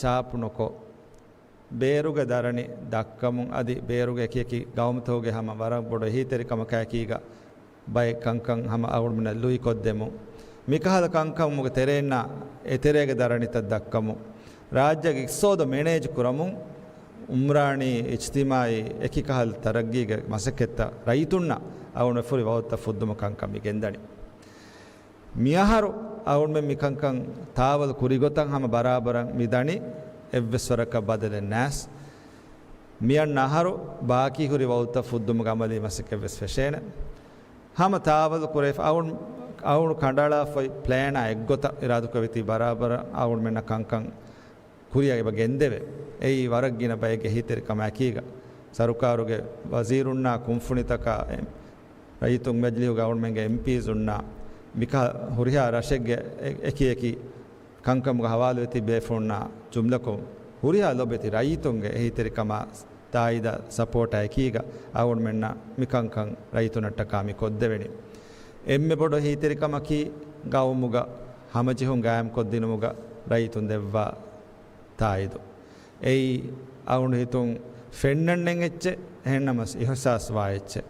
ޗާޕު ނުކޮށް، ބޭރުގެ ދަރަނި ދައްކަމުން އަދި ބޭރުގެ އެކި އެކި ގައުމުތަކުގެ ހަމަ ވަރަށް ބޮޑު އެހީތެރިކަމަކާއެކީގަ ބައެއް ކަންކަން ހަމަ އަޅުގަނޑުމެންނަށް ލުއިކޮށްދެމުން، މިކަހަލަ ކަންކަމުގެ ތެރެއިންނާ އެތެރޭގެ ދަރަނިތައް ދައްކަމުން، ރާއްޖޭގެ އިޤްތިޞާދު މެނޭޖް ކުރަމުން، އުމްރާނީ، އިޖްތިމާޢީ އެކި ކަހަލަ ތަރައްގީގެ މަސައްކަތްތައް ރައްޔިތުންނަށް އަޅުގަނޑު ފުރި ވައުދުތައް ފުއްދުމަށް ކަންކަން މި ގެންދަނީ. މިއަހަރު އަޅުގަނޑުމެން މިކަންކަން ތާވަލު ކުރިގޮތަށް ހަމަ ބަރާބަރަށް މި ދަނީ، އެއްވެސް ވަރަކަށް ބަދަލެއް ނާސް. މިއަންނަ އަހަރު ބާކީ ހުރި ވައުދުތައް ފުއްދުމުގެ އަމަލީ މަސައްކަތްވެސް ފެށޭނެ. ހަމަ ތާވަލު ކުރެވިފަ އަޅު-، އަޅުގަނޑު ކަނޑައަޅާފައި ޕްލޭނާ އެއްގޮތަށް އިރާދަކުރެއްވިތީ ބަރާބަރަށް އަޅުގަނޑުމެންނަށް ކަންކަން ކުރިއަށް އެބަ ގެންދެވޭ. އެއީ ވަރަށް ގިނަ ބައެއްގެ އެހީތެރިކަމާއެކީގަ، ސަރުކާރުގެ ވަޒީރުންނާ ކުންފުނިތަކާ، އެ، ރައްޔިތުން މަޖިލީހުގަ އަޅުގަނޑުމެންގެ އެމްޕީސުންނާ މިކަހަ ހުރިހާ ރަށެއްގެ އެ-، އެކި އެކި ކަންކަމުގަ ހަވާލުވެތި ބޭފުޅުންނާ ޖުމްލަކޮށް، ހުރިހާ ލޮބެތި ރައްޔިތުންގެ އެހީތެރިކަމާ ތާއީދާ ސަޕޯޓާ އެކީގަ އަޅުގަނޑުމެންނަށް މިކަންކަން ރައްޔިތުންނަށްޓަކާ މި ކޮށްދެވެނީ. އެންމެ ބޮޑު އެހީތެރިކަމަކީ ގައުމުގަ ހަމަޖެހުން ގާއިމްކޮށްދިނުމުގަ ރައްޔިތުން ދެއްވާ ތާއީދު. އެއީ އަޅުގަނޑު ހިތުން ފެންނަންނެއް އެއްޗެއް، އެހެންނަމަސް އިހުސާސް ވާ އެއްޗެއް.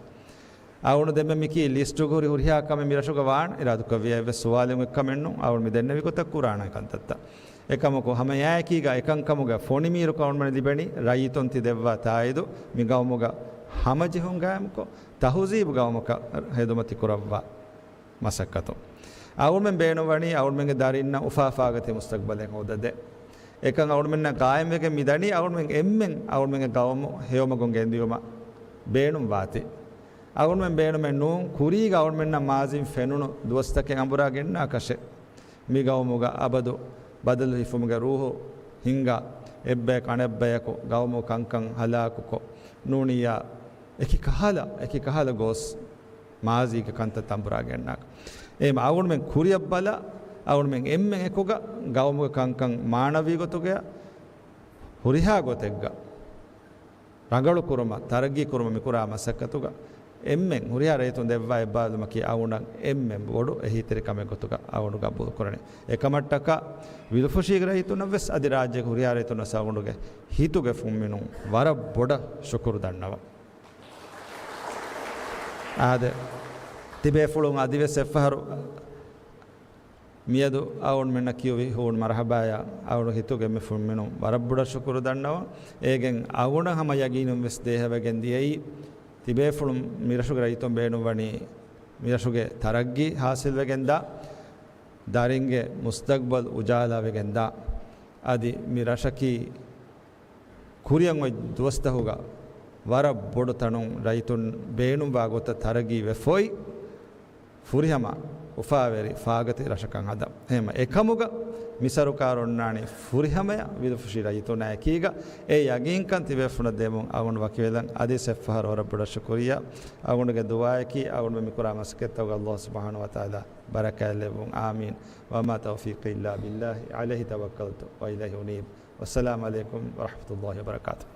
އަޅުގަނޑު ދެންމެ މިކީ ލިސްޓުގަ ހުރި ހުރިހާ ކަމެއް މިރަށުގަ ވާން އިރާދަކުރެއްވިޔާ އެއްވެސް ސުވާލެއް އެއްކަމެއް ނޫން. އަޅުގަނޑު މި ދެންނެވި ގޮތަށް ކުރާނެ ކަންތައްތައް. އެކަމަކު ހަމައެއާއެކީގަ އެކަންކަމުގެ ފޮނިމީރު އަޅުގަނޑުމެން ލިބެނީ ރައްޔިތުން ތި ދެއްވާ ތާއީދު މި ގައުމުގަ ހަމަޖެހުން ގާއިމްކޮށް، ތަހުޒީބު ގައުމަކަށް ހެދުމަތި ކުރައްވާ މަސައްކަތު. އަޅުގަނޑުމެން ބޭނުންވަނީ އަޅުގަނޑުމެންގެ ދަރިންނަށް އުފާ އުފާގޮތެއް މުސްތަގްބަލެއް ހޯދަދޭ. އެކަން އަޅުގަނޑުމެންނަށް ގާއިމްވެގެން މިދަނީ އަޅުގަނޑުމެން އެންމެން އަޅުގަނޑުމެންގެ ގައުމު ހެޔޮމަގުން ގެންދިޔުމަށް ބޭނުން ވާތީ. އަޅުގަނޑުމެން ބޭނުމެއް ނޫން، ކުރީގަ އަޅުގަނޑުމެންނަށް މާޒީން ފެނުނު ދުވަސްތަކެއް އަނބުރާ ގެންނާކަށެއް. މި ގައުމުގަ އަބަދު ބަދަލު ހިފުމުގެ ރޫހު ހިންގާ، އެއްބަޔަކު އަނެއްބަޔަކު ގައުމު ކަންކަން ހަލާކުކޮށް، ނޫނިއްޔާ އެކި ކަހަލަ، އެކި ކަހަލަ ގޯސް މާޒީގެ ކަންތައް އަނބުރާ ގެންނާކަށް. އެހެން އަޅުގަނޑުމެން ކުރިއަށް ބަލާ، އަޅުގަނޑުމެން އެންމެން އެކުގަ ގައުމުގެ ކަންކަން މާނަވީ ގޮތުގަ ހުރިހާ ގޮތެއްގަ ރަނގަޅު ކުރުމަށް، ތަރައްގީ ކުރުމަށް މިކުރާ މަސައްކަތުގަ އެންމެން ހުރިހާ ރައްޔިތުން ދެއްވާ އެއްބާރުލުމަކީ އަޅުގަނޑަށް އެންމެން ބޮޑު އެހީތެރިކަމެއް ގޮތުގަ އަޅުގަނޑު ގަބޫލު ކުރަނީ. އެކަމަށްޓަކާ ވިލުފުށީގެ ރައްޔިތުންނަށް ވެސް އަދި ރާއްޖޭގެ ހުރިހާ ރައްޔިތުންނަށް އަޅުގަނޑުގެ ހިތުގެ ފުންމިނުން ވަރަށް ބޮޑަށް ޝުކުރު ދަންނަވަން. އާދެ، ތިބޭފުޅުން އަދިވެސް އެއްފަހަރު މިއަދު އަޅުގަނޑުމެންނަށް ކިޔުވި ހޫނު މަރުޙަބާޔާ އަޅުގަނޑު ހިތުގެ އެންމެ ފުންމިނުން ވަރަށް ބޮޑަށް ޝުކުރު ދަންނަވަން. އޭގެން އަޅުގަނޑަށް ހަމަ ޔަގީނުން ވެސް ދޭހަވެގެން ދިޔައީ، ތިބޭފުޅުން މިރަށުގެ ރައްޔިތުން ބޭނުންވަނީ މިރަށުގެ ތަރައްގީ ހާސިލްވެގެންދާ، ދަރިންގެ މުސްތަގްބަލް އުޖާލާވެގެންދާ، އަދި މި ރަށަކީ ކުރިއަށް އޮތް ދުވަސްތަކުގަ ވަރަށް ބޮޑު ތަނުން ރައްޔިތުން ބޭނުންވާ ގޮތަށް ތަރައްގީ ވެފަ އޮތް ފުރިހަމަ އުފާވެރި ފާގަތި ރަށަކަށް ހަދަން. އެހެން އެކަމުގަ މި ސަރުކާރު އޮންނާނީ ފުރިހަމަޔަށް ވިލުފުށި ރައްޔިތުންނާ އެކީގަ އެ ޔަގީންކަން ތިބޭފުޅުންނަށް ދެމުން އަޅުގަނޑު ވަކިވެލަން. އަދިވެސް އެއްފަހަރު ވަރަށް ބޮޑަށް ޝުކުރިއްޔާ. އަޅުގަނޑުގެ ދުޢާއަކީ އަޅުގަނޑު މިކުރާ މަސައްކަތްތަކުގަ ﷲ ސުބްޙާނަހޫ ވަތަޢާލާ ބަރަކާތްލެއްވުން. އާމީން. وما توفيقي إلا بالله، عليه توكلت وإليه أنيب. والسلام عليكم ورحمة الله وبركاته.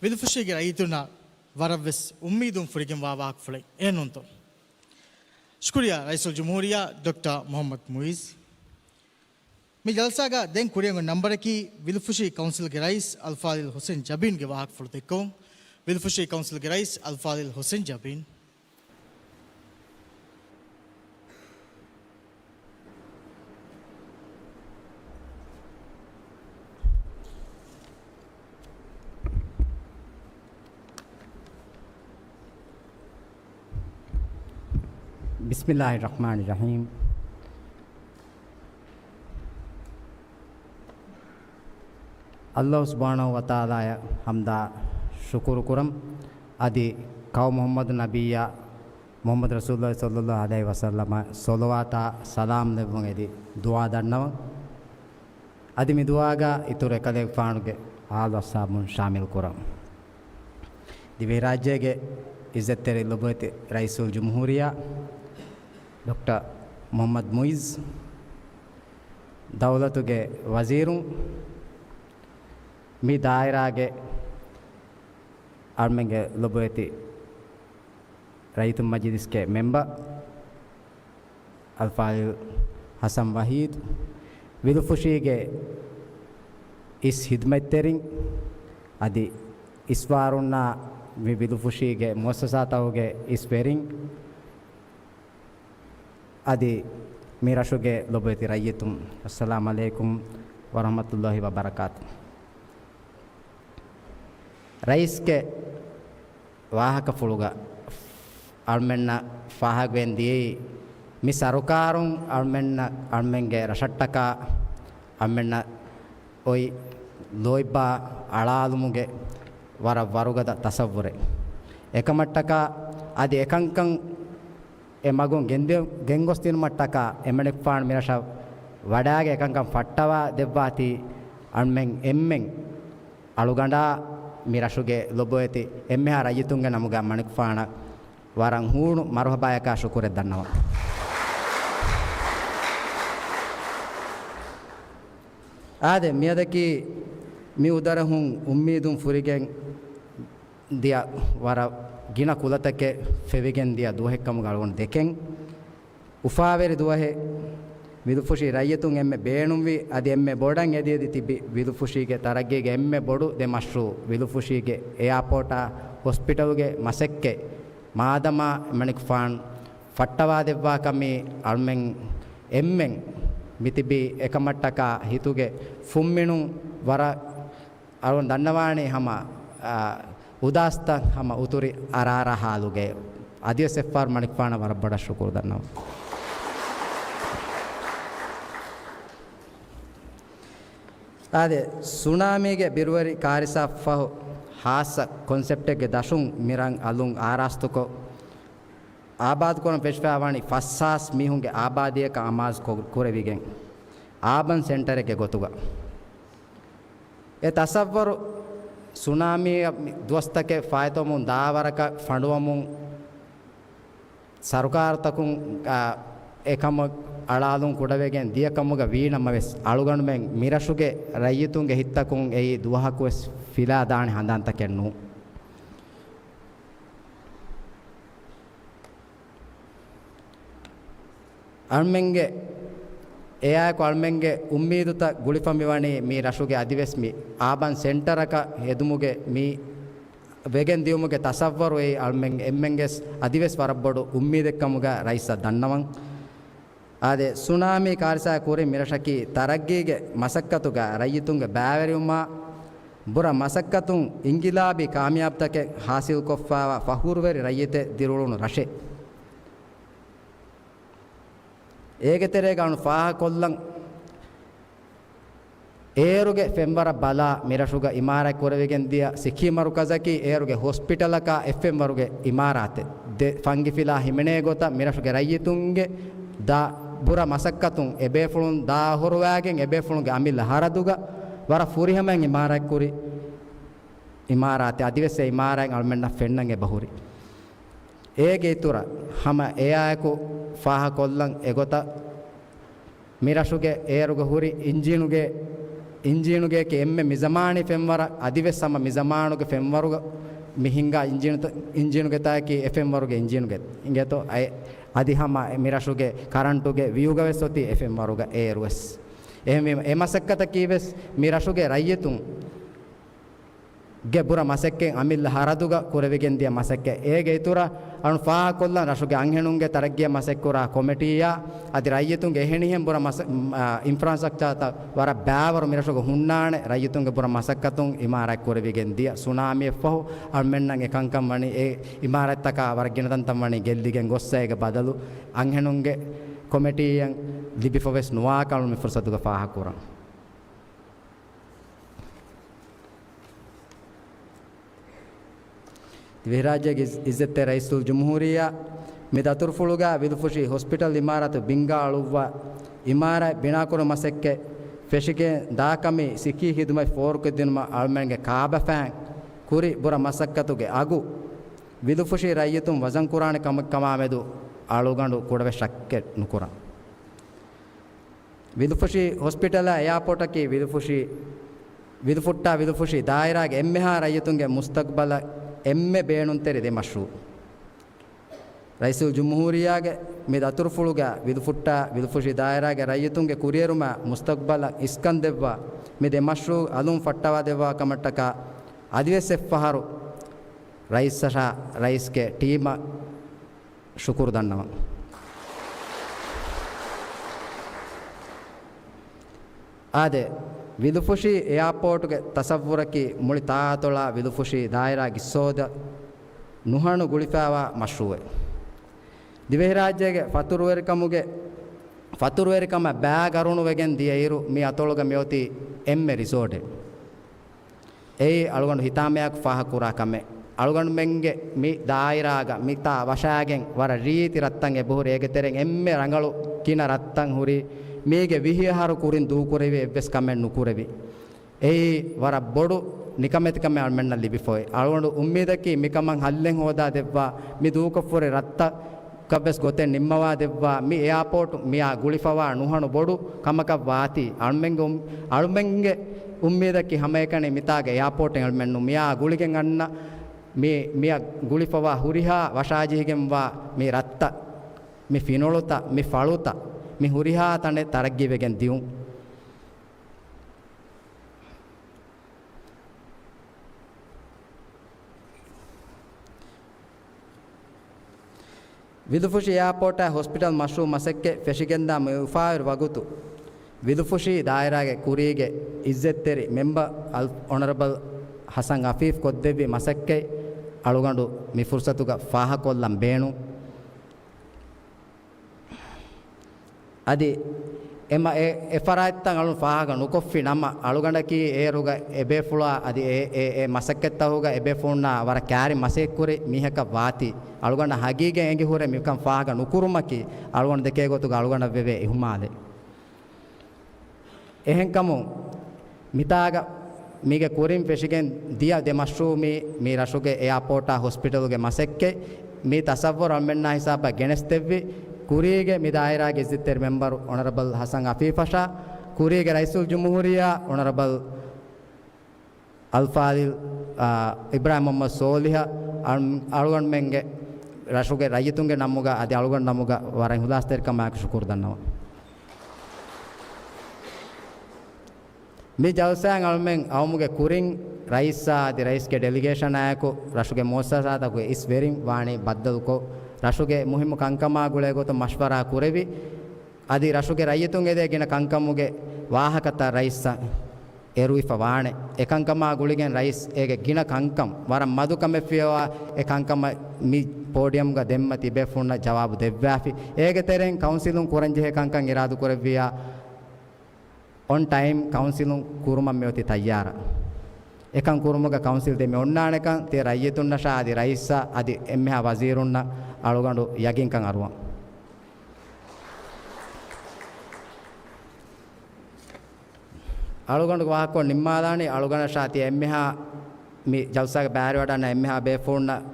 ވިލުފުށީގެ ރައްޔިތުންނަށް ވަރަށްވެސް އުއްމީދުން ފުރިގެންވާ ވާހަކަފުޅެއް އެހެންނޫންތޯ؟ ޝުކުރިއްޔާ ރައީސުލްޖުމްހޫރިއްޔާ ޑޮކްޓަރ މުޙައްމަދު މުޢިއްޒު. މި ޖަލްސާގަ ދެން ކުރިއަށް އޮތް ނަންބަރަކީ ވިލުފުށި ކައުންސިލްގެ ރައީސް އަލްފާޟިލް ޙުސައިން ޖަބީންގެ ވާހަކަފުޅު ދެއްކަމުން. ވިލުފުށި ކައުންސިލްގެ ރައީސް އަލްފާޟިލް ޙުސައިން ޖަބީން. بسم الله الرحمن الرحيم. ﷲ ސުބްޙާނަހޫ ވަތަޢާލާއަށް ޙަމްދާ ޝުކުރު ކުރަން. އަދި ކައު މުޙައްމަދު ނަބިއްޔާ މުޙައްމަދު ރަސޫލުﷲ ޞައްލަﷲ ޢަލައިހި ވަސައްލަމަށް ޞަލަވާތާ ސަލާމް ލެއްވުން އެދި ދުޢާ ދަންނަވަން. އަދި މި ދުޢާގަ އިތުރު އެކަލޭގެފާނުގެ އާލު އަޞްޙާބުން ޝާމިލް ކުރަން. ދިވެހިރާއްޖޭގެ އިއްޒަތްތެރި ލޮބުވެތި ރައީސުލްޖުމްހޫރިއްޔާ ޑޮކްޓަރ މުޙައްމަދު މުޢިއްޒު، ދައުލަތުގެ ވަޒީރުން، މި ދާއިރާގެ އަޅުމެންގެ ލޮބުވެތި ރައްޔިތުން މަޖިލިސްގެ މެމްބަރު އަލްފާޟިލް ޙަސަން ވަޙީދު، ވިލުފުށީގެ އިސް ހިދުމަތްތެރިން، އަދި އިސްވާރުންނާ މި ވިލުފުށީގެ މުއައްސަސާތަކުގެ އިސް ވެރިން، އަދި މި ރަށުގެ ލޮބުވެތި ރައްޔިތުން، އައްސަލާމް ޢަލައިކުމް ވަރަޙްމަތުﷲ ވަބަރަކާތު. ރައީސްގެ ވާހަކަފުޅުގަ އަޅުމެންނަށް ފާހަގަވެގެން ދިޔައީ، މި ސަރުކާރުން އަޅުމެންނަށް، އަޅުމެންގެ ރަށަށްޓަކާ އަޅުމެންނަށް އޮތް ލޯތްބާ އަޅާލުމުގެ ވަރަށް ވަރުގަދަ ތަސައްވުރެއް. އެކަމަށްޓަކާ އަދި އެކަންކަން އެ މަގުން ގެންދި-، ގެންގޮސްދިނުމަށްޓަކާ އެމަނިކުފާނު މިރަށަށް ވަޑައިގެން އެކަންކަން ފައްޓަވާ ދެއްވާތީ، އަޅުމެން އެންމެން އަޅުގަނޑާ މި ރަށުގެ ލޮބުވެތި އެންމެހާ ރައްޔިތުންގެ ނަމުގަ މަނިކުފާނަށް ވަރަށް ހޫނު މަރުޙަބާޔަކާ ޝުކުރެއް ދަންނަވަން. އާދެ، މިއަދަކީ މި އުދަރަހުން އުއްމީދުން ފުރިގެން ދިޔަ ވަރަށް ގިނަ ކުލަތަކެއް ފެވިގެން ދިޔަ ދުވަހެއްކަމުގަ އަޅުގަނޑު ދެކެން. އުފާވެރި ދުވަހެއް. ވިލުފުށި ރައްޔިތުން އެންމެ ބޭނުންވި، އަދި އެންމެ ބޮޑަށް އެދިއެދި ތިބި ވިލުފުށީގެ ތަރައްގީގެ އެންމެ ބޮޑު ދެ މަޝްރޫޢު، ވިލުފުށީގެ އެއާޕޯޓާ ހޮސްޕިޓަލުގެ މަސައްކަތް މާދަމާ މަނިކުފާނު ފައްޓަވާދެއްވާކަމީ އަޅުމެން އެންމެން މިތިބީ އެކަމަށްޓަކާ ހިތުގެ ފުންމިނުން ވަރަށް އަޅުން ދަންނަވާނީ ހަމަ، އާ، އުދާސްތައް ހަމަ އުތުރި އަރާރާ ހާލުގައި. އަދިވެސް އެއްފަހަރު މަނިކުފާނަށް ވަރަށް ބޮޑަށް ޝުކުރު ދަންނަވަން. އާދެ، ސުނާމީގެ ބިރުވެރި ކާރިސާ ފަހު ހާއްސަ ކޮންސެޕްޓެއްގެ ދަށުން މި ރަށް އަލުން އާރާސްތުކޮށް، އާބާދުކުރަން ފެށިފައިވަނީ ފަސް ހާސް މީހުންގެ އާބާދީއަކަށް އަމާޒު ކުރެވިގެން، އާބަން ސެންޓަރެއްގެ ގޮތުގަ. އެ ތަސައްވަރު ސުނާމީއަށް ދުވަސްތަކެއް ފާއިތުވަމުން ދާވަރަކަށް ފަނޑުވަމުން ސަރުކާރުތަކުން، އާ، އެކަމަށް އަޅާލުން ކުޑަވެގެން ދިޔަކަމުގަ ވީނަމަވެސް، އަޅުގަނޑުމެން މިރަށުގެ ރައްޔިތުންގެ ހިތްތަކުން އެއީ ދުވަހަކުވެސް ފިލާ ދާނެ ހަނދާންތަކެއް ނޫން. އަޅުމެންގެ، އެއާއެކު އަޅުމެންގެ އުއްމީދުތައް ގުޅިފަ މިވަނީ މި ރަށުގެ އަދިވެސް މި އާބަން ސެންޓަރަކަށް ހެދުމުގެ މި ވެގެން ދިޔުމުގެ ތަސައްވަރު އެއީ އަޅުމެން އެންމެންގެސް އަދިވެސް ވަރަށް ބޮޑު އުއްމީދެއްކަމުގަ ރައީސަށް ދަންނަވަން. އާދެ، ސުނާމީ ކާރިސާ ކުރިން މިރަށަކީ ތަރައްގީގެ މަސައްކަތުގަ ރައްޔިތުންގެ ބައިވެރިވުމާ ބުރަ މަސައްކަތުން އިންގިލާބީ ކާމިޔާބުތަކެއް ހާސިލްކޮށްފާވާ ފަޚުރުވެރި ރައްޔިތެއް ދިރުއުޅުނު ރަށެއް. އޭގެ ތެރޭގަ އަޅުން ފާހަގަކޮށްލަން، އޭރުގެ ފެންވަރަށް ބަލާ މިރަށުގަ އިމާރާތް ކުރެވިގެން ދިޔަ ސިއްހީ މަރުކަޒަކީ އޭރުގެ ހޮސްޕިޓަލަކާ އެއް ފެންވަރުގެ އިމާރާތެއް. ދެ ފަންގިފިލާ ހިމެނޭ ގޮތަށް މިރަށުގެ ރައްޔިތުންގެ ދާ ބުރަ މަސައްކަތުން އެބޭފުޅުން ދާ އޮހޮރުވާގެން އެބޭފުޅުންގެ އަމިއްލަ ހަރަދުގަ ވަރަށް ފުރިހަމައިން އިމާރާތް ކުރި އިމާރާތެއް. އަދިވެސް އެ އިމާރާތް އަޅުމެންނަށް ފެންނަން އެބަހުރި. އޭގެ އިތުރަށް ހަމަ އެއާއެކު ފާހަކޮށްލަން އެގޮތަށް، މިރަށުގެ އޭރުގަ ހުރި އިންޖީނުގެ، އިންޖީނުގެއަކީ އެންމެ މިޒަމާނީ ފެންވަރަށް، އަދިވެސް ހަމަ މިޒަމާނުގެ ފެންވަރުގަ މި ހިންގާ އިންޖީނުތައް، އިންޖީނުގެ ތާކީ އެ ފެންވަރުގެ އިންޖީނުގެ އިނގޭތޯ އައި، އަދި ހަމަ މިރަށުގެ ކަރަންޓުގެ ވިއުގަ ވެސް އޮތީ އެ ފެންވަރުގަ އޭރުވެސް. އެހެންވީމަ އެ މަސައްކަތަކީ ވެސް މި ރަށުގެ ރައްޔިތުން ގެ ބުރަ މަސައްކަތް އަމިއްލަ ހަރަދުގަ ކުރެވިގެން ދިޔަ މަސައްކަތް. އޭގެ އިތުރަށް އަޅުން ފާހަގަކޮށްލަން ރަށުގެ އަންހެނުންގެ ތަރައްގީއަށް މަސައްކަތްކުރާ ކޮމިޓީއާ އަދި ރައްޔިތުންގެ އެހެނިހެން ބުރަ މަސަ-، އާ، އިންފްރާސްޓްރަކްޗާތައް ވަރަށް ބައިވަރު މިރަށުގަ ހުންނާނެ ރައްޔިތުންގެ ބުރަ މަސައްކަތުން އިމާރާތް ކުރެވިގެން ދިޔަ ސުނާމީއަށް ފަހު އަޅުމެންނަށް އެ ކަންކަން ވަނީ އެ އިމާރާތްތަކާ ވަރަށް ގިނަ ތަންތަން ވަނީ ގެއްލިގެން ގޮއްސަ އޭގެ ބަދަލު އަންހެނުންގެ ކޮމިޓީއަށް ލިބިފަވެސް ނުވާކަން މި ފުރުސަތުގަ ފާހަގަކުރަން. ދިވެހިރާއްޖޭގެ އިއްޒަތްތެރި ރައީސުލްޖުމްހޫރިއްޔާ މި ދަތުރުފުޅުގަ ވިލުފުށި ހޮސްޕިޓަލް އިމާރާތު ބިންގާ އަޅުއްވާ އިމާރާތް ބިނާކުރުމަށް މަސައްކަތް ފެށިގެން ދާކަމީ ސިއްހީ ހިދުމަތް ފޯރުކޮށްދިނުމަށް އަޅުމެންގެ ކާބަފައިން ކުރި ބުރަ މަސައްކަތުގެ އަގު ވިލުފުށި ރައްޔިތުން ވަޒަންކުރާނެ ކަމެއް ކަމާމެދު އަޅުގަނޑު ކުޑަވެސް ޝައްކެއް ނުކުރަން. ވިލުފުށި ހޮސްޕިޓަލާ އެއާޕޯޓަކީ ވިލުފުށި، ވިލުފުއްޓާ ވިލުފުށި ދާއިރާގެ އެންމެހާ ރައްޔިތުންގެ މުސްތަގްބަލަށް އެންމެ ބޭނުންތެރި ދެ މަޝްރޫއު. ރައީސުލްޖުމްހޫރިއްޔާގެ މި ދަތުރުފުޅުގަ ވިލުފުއްޓާ ވިލުފުށި ދާއިރާގެ ރައްޔިތުންގެ ކުރިއެރުމަށް މުސްތަގްބަލަށް އިސްކަން ދެއްވާ މި ދެ މަޝްރޫއު އަލުން ފައްޓަވާ ދެއްވާ ކަމަށްޓަކާ އަދިވެސް އެއްފަހަރު ރައީސަށާ ރައީސްގެ ޓީމަށް ޝުކުރު ދަންނަވަން. އާދެ، ވިލުފުށި އެއާޕޯޓުގެ ތަސައްވުރަކީ މުޅި ތާއަތޮޅާ ވިލުފުށި ދާއިރާ ގިސްސޯދަ ނުހަނު ގުޅިފައިވާ މަޝްރޫއެއް. ދިވެހިރާއްޖޭގެ ފަތުރުވެރިކަމުގެ، ފަތުރުވެރިކަމަށް ބައި ގަރުނުވެގެން ދިޔައިރު މި އަތޮޅުގަ މިއޮތީ އެންމެ ރިސޯޓެއް. އެއީ އަޅުގަނޑު ހިތާމަޔާއެކު ފާހަގަކުރާ ކަމެއް. އަޅުގަނޑުމެންގެ މި ދާއިރާގަ މިތާ ވަށާގެން ވަރަށް ރީތި ރަށްތައް އެބަހުރި. އޭގެ ތެރެއިން އެންމެ ރަނގަޅު ގިނަ ރަށްތައް ހުރީ މީގެ ވިހި އަހަރު ކުރިން ދޫކުރެވި އެއްވެސް ކަމެއް ނުކުރެވި. އެއީ ވަރަށް ބޮޑު ނިކަމެތިކަމެއް އަޅުމެންނަށް ލިބިފައި. އަޅުގަނޑު އުއްމީދަކީ މިކަމަށް ހައްލެއް ހޯދާ ދެއްވާ، މި ދޫކޮށްފަ ހުރި ރަށްތައް ކަށްވެސް ގޮތެއް ނިންމަވާ ދެއްވާ، މި އެއާޕޯޓު މިއާ ގުޅިފަވާ ނުހަނު ބޮޑު ކަމަކަށް ވާތީ، އަޅުމެންގެ އު-، އަޅުމެންގެ އުއްމީދަކީ ހަމައެކަނި މިތާގެ އެއާޕޯޓެއް އަޅުމެންނު މިއާ ގުޅިގެން އަންނަ، މި، މިއަށް ގުޅިފަވާ ހުރިހާ ވަށާޖެހިގެންވާ މި ރަށްތައް، މި ފިނޮޅުތައް، މި ފަޅުތައް، މި ހުރިހާ ތަނެއް ތަރައްގީވެގެން ދިއުން. ވިލުފުށި އެއާޕޯޓާ ހޮސްޕިޓަލް މަޝްރޫއު މަސައްކަތް ފެށިގެންދާ މި އުފާވެރި ވަގުތު، ވިލުފުށި ދާއިރާގެ ކުރީގެ އިއްޒަތްތެރި މެމްބަރ އަލް އޮނަރަބަލް ހަސަން އަފީފް ކޮށްދެއްވި މަސައްކަތް އަޅުގަނޑު މި ފުރުސަތުގަ ފާހަކޮށްލަން ބޭނުން. އަދި އެމަ-، އެ-، އެ ފަރާތްތައް އަޅުން ފާހަގަ ނުކޮށްފި ނަމަ، އަޅުގަނޑަކީ އޭރުގަ އެބޭފުޅާ އަދި އެ، އެ، އެ މަސައްކަތްތަކުގަ އެބޭފުޅުންނާ ވަރަށް ކައިރިން މަސައްކަތްކުރި މީހަކަށް ވާތީ، އަޅުގަނޑަށް ހަގީގަތް އެނގި ހުރެ މިކަން ފާހަގަ ނުކުރުމަކީ، އަޅުގަނޑު ދެކޭ ގޮތުގަ އަޅުގަނޑަށް ވެވޭ އިހުމާލެއް. އެހެންކަމުން، މިތާގަ މީގެ ކުރިން ފެށިގެން ދިޔަ ދެ މަޝްރޫއު މީ، މި ރަށުގެ އެއާޕޯޓާ ހޮސްޕިޓަލުގެ މަސައްކަތް، މި ތަސައްވަރު އަޅުމެންނާ ހިސާބަށް ގެނެސްދެއްވި، ކުރީގެ މި ދާއިރާގެ އިއްޒަތްތެރި މެމްބަރު އޮނަރަބަލް ހަސަން އަފީފަށާ، ކުރީގެ ރައީސުލްޖުމްހޫރިއްޔާ އޮނަރަބަލް އަލްފާޟިލް، އާ، އިބްރާހިމް މުޙައްމަދު ސޯލިހަށް އަޅު-، އަޅުގަނޑުމެންގެ ރަށުގެ ރައްޔިތުންގެ ނަމުގަ އަދި އަޅުގަނޑު ނަމުގަ ވަރަށް އިޚްލާޞްތެރިކަމާއެކު ޝުކުރު ދަންނަވަން. މި ޖަލްސާއިން އަޅުމެން އައުމުގެ ކުރިން ރައީސާ އަދި ރައީސްގެ ޑެލިގޭޝަނާއެކު ރަށުގެ މުއައްސަސާތަކުގެ އިސް ވެރިން ވާނީ ބައްދަލުކޮށް، ރަށުގެ މުހިއްމު ކަންކަމާ ގުޅޭ ގޮތުން މަޝްވަރާ ކުރެވި، އަދި ރަށުގެ ރައްޔިތުން އެދޭ ގިނަ ކަންކަމުގެ ވާހަކަތައް ރައީސަށް އެރުވިފަ ވާނެ. އެކަންކަމާ ގުޅިގެން ރައީސް އޭގެ ގިނަ ކަންކަން ވަރަށް މަދު ކަމެއް ފިޔަވާ، އެ ކަންކަމަށް މި ޕޯޑިއަމްގަ ދެންމަ ތިބޭފުޅުންނަށް ޖަވާބު ދެއްވާފި. އޭގެ ތެރެއިން ކައުންސިލުން ކުރަންޖެހޭ ކަންކަން އިރާދުކުރެއްވިއްޔާ، އޮން ޓައިމް ކައުންސިލުން ކުރުމަށް މިއޮތީ ތައްޔާރަށް. އެކަން ކުރުމުގަ ކައުންސިލް ދެމި އޮންނާނެކަން ތިޔަ ރައްޔިތުންނަށާ އަދި ރައީސްއަށް އަދި އެންމެހާ ވަޒީރުންނަށް އަޅުގަނޑު ޔަގީންކަން އަރުވަން. އަޅުގަނޑުގެ ވާހަކަ ނިންމާލާނީ، އަޅުގަނޑަށާ ތިޔަ އެންމެހާ މި ޖަލްސާގެ ބައިވެރިވަޑަންނަ އެންމެހާ ބޭފުޅުންނަށް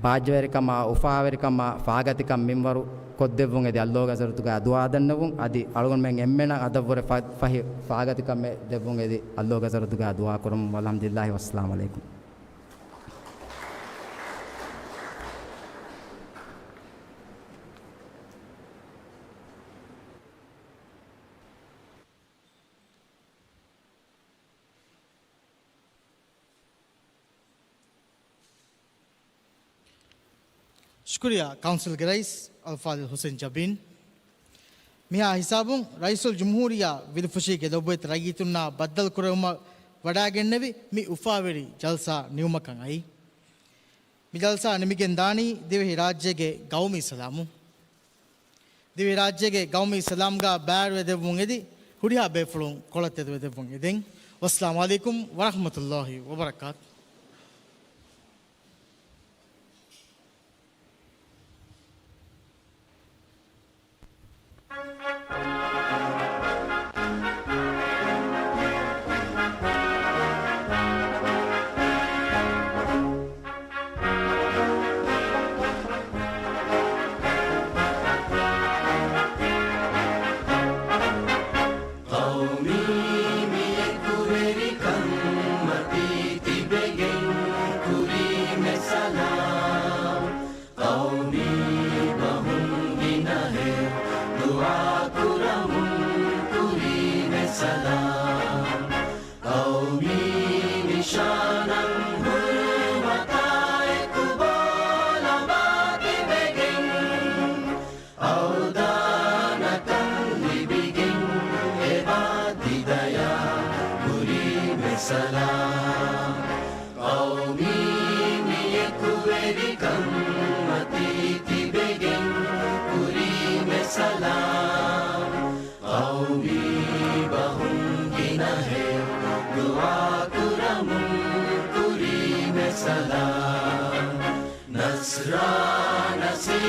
ބާއްޖަވެރިކަމާ، އުފާވެރިކަމާ، ފާގަތިކަން މިންވަރު ކޮށްދެއްވުން އެދި އައްލޯގެ ހަޒަރަތުގާ ދުޢާ ދަންނަވުން. އަދި އަޅުގަނޑުމެން އެންމެނަށް އަދަށްވުރެ ފަ-، ފަހި ފާގަތިކަމެއް ދެއްވުން އެދި އައްލޯގެ ހަޒަރަތުގާ ދުޢާ ކުރަމުން. ވަލްޙަމްދުލިއްލާހި ވައްސަލާމު ޢަލައިކުމް. ޝުކުރިއްޔާ ކައުންސިލްގެ ރައީސް އަލްފާޟިލް ޙުސައިން ޖަބީން. މިހާ ހިސާބުން ރައީސުލްޖުމްހޫރިއްޔާ ވިލުފުށީގެ ލޮބުވެތި ރައްޔިތުންނާ ބައްދަލުކުރެވުމަށް ވަޑައިގެންނެވި މި އުފާވެރި ޖަލްސާ ނިމުމަކަށް އައީ. މި ޖަލްސާ ނިމިގެން ދާނީ ދިވެހިރާއްޖޭގެ ގައުމީ ސަލާމުން. ދިވެހިރާއްޖޭގެ ގައުމީ ސަލާމްގާ ބައިވެރިވެދެއްވުން އެދި، ހުރިހާ ބޭފުޅުން ކޮޅަށް ތެދުވެދެއްވުން އެދެން. ވައްސަލާމު ޢަލައިކުމް ވަރަޙްމަތުﷲ ވަބަރަކާތު. ޤައުމީ މި އެކުވެރިކަން މަތީ ތިބެގެން ކުރީމެ ސަލާމް. ޤައުމީ ބަހުން ގިނަހެއް ދުޢާ ކުރަމުން ކުރީމެ ސަލާމް. ޤައުމީ ނިޝާނަށް ހުރުމަތާ އެކު ބޯލަމާ ތިބެގެން އަވްދާނަކަން ލިބިގެން އެބާ ތިދަޔާ ކުރީމެ ސަލާމް. ޤައުމީ މި އެކުވެރިކަން މަތީ ތިބެގެން ކުރީމެ ސަލާމް. ޤައުމީ ބަހުން ގިނަހެއް ދުޢާ ކުރަމުން ކުރީމެ ސަލާމް. ނަޞްރާ ނަސީ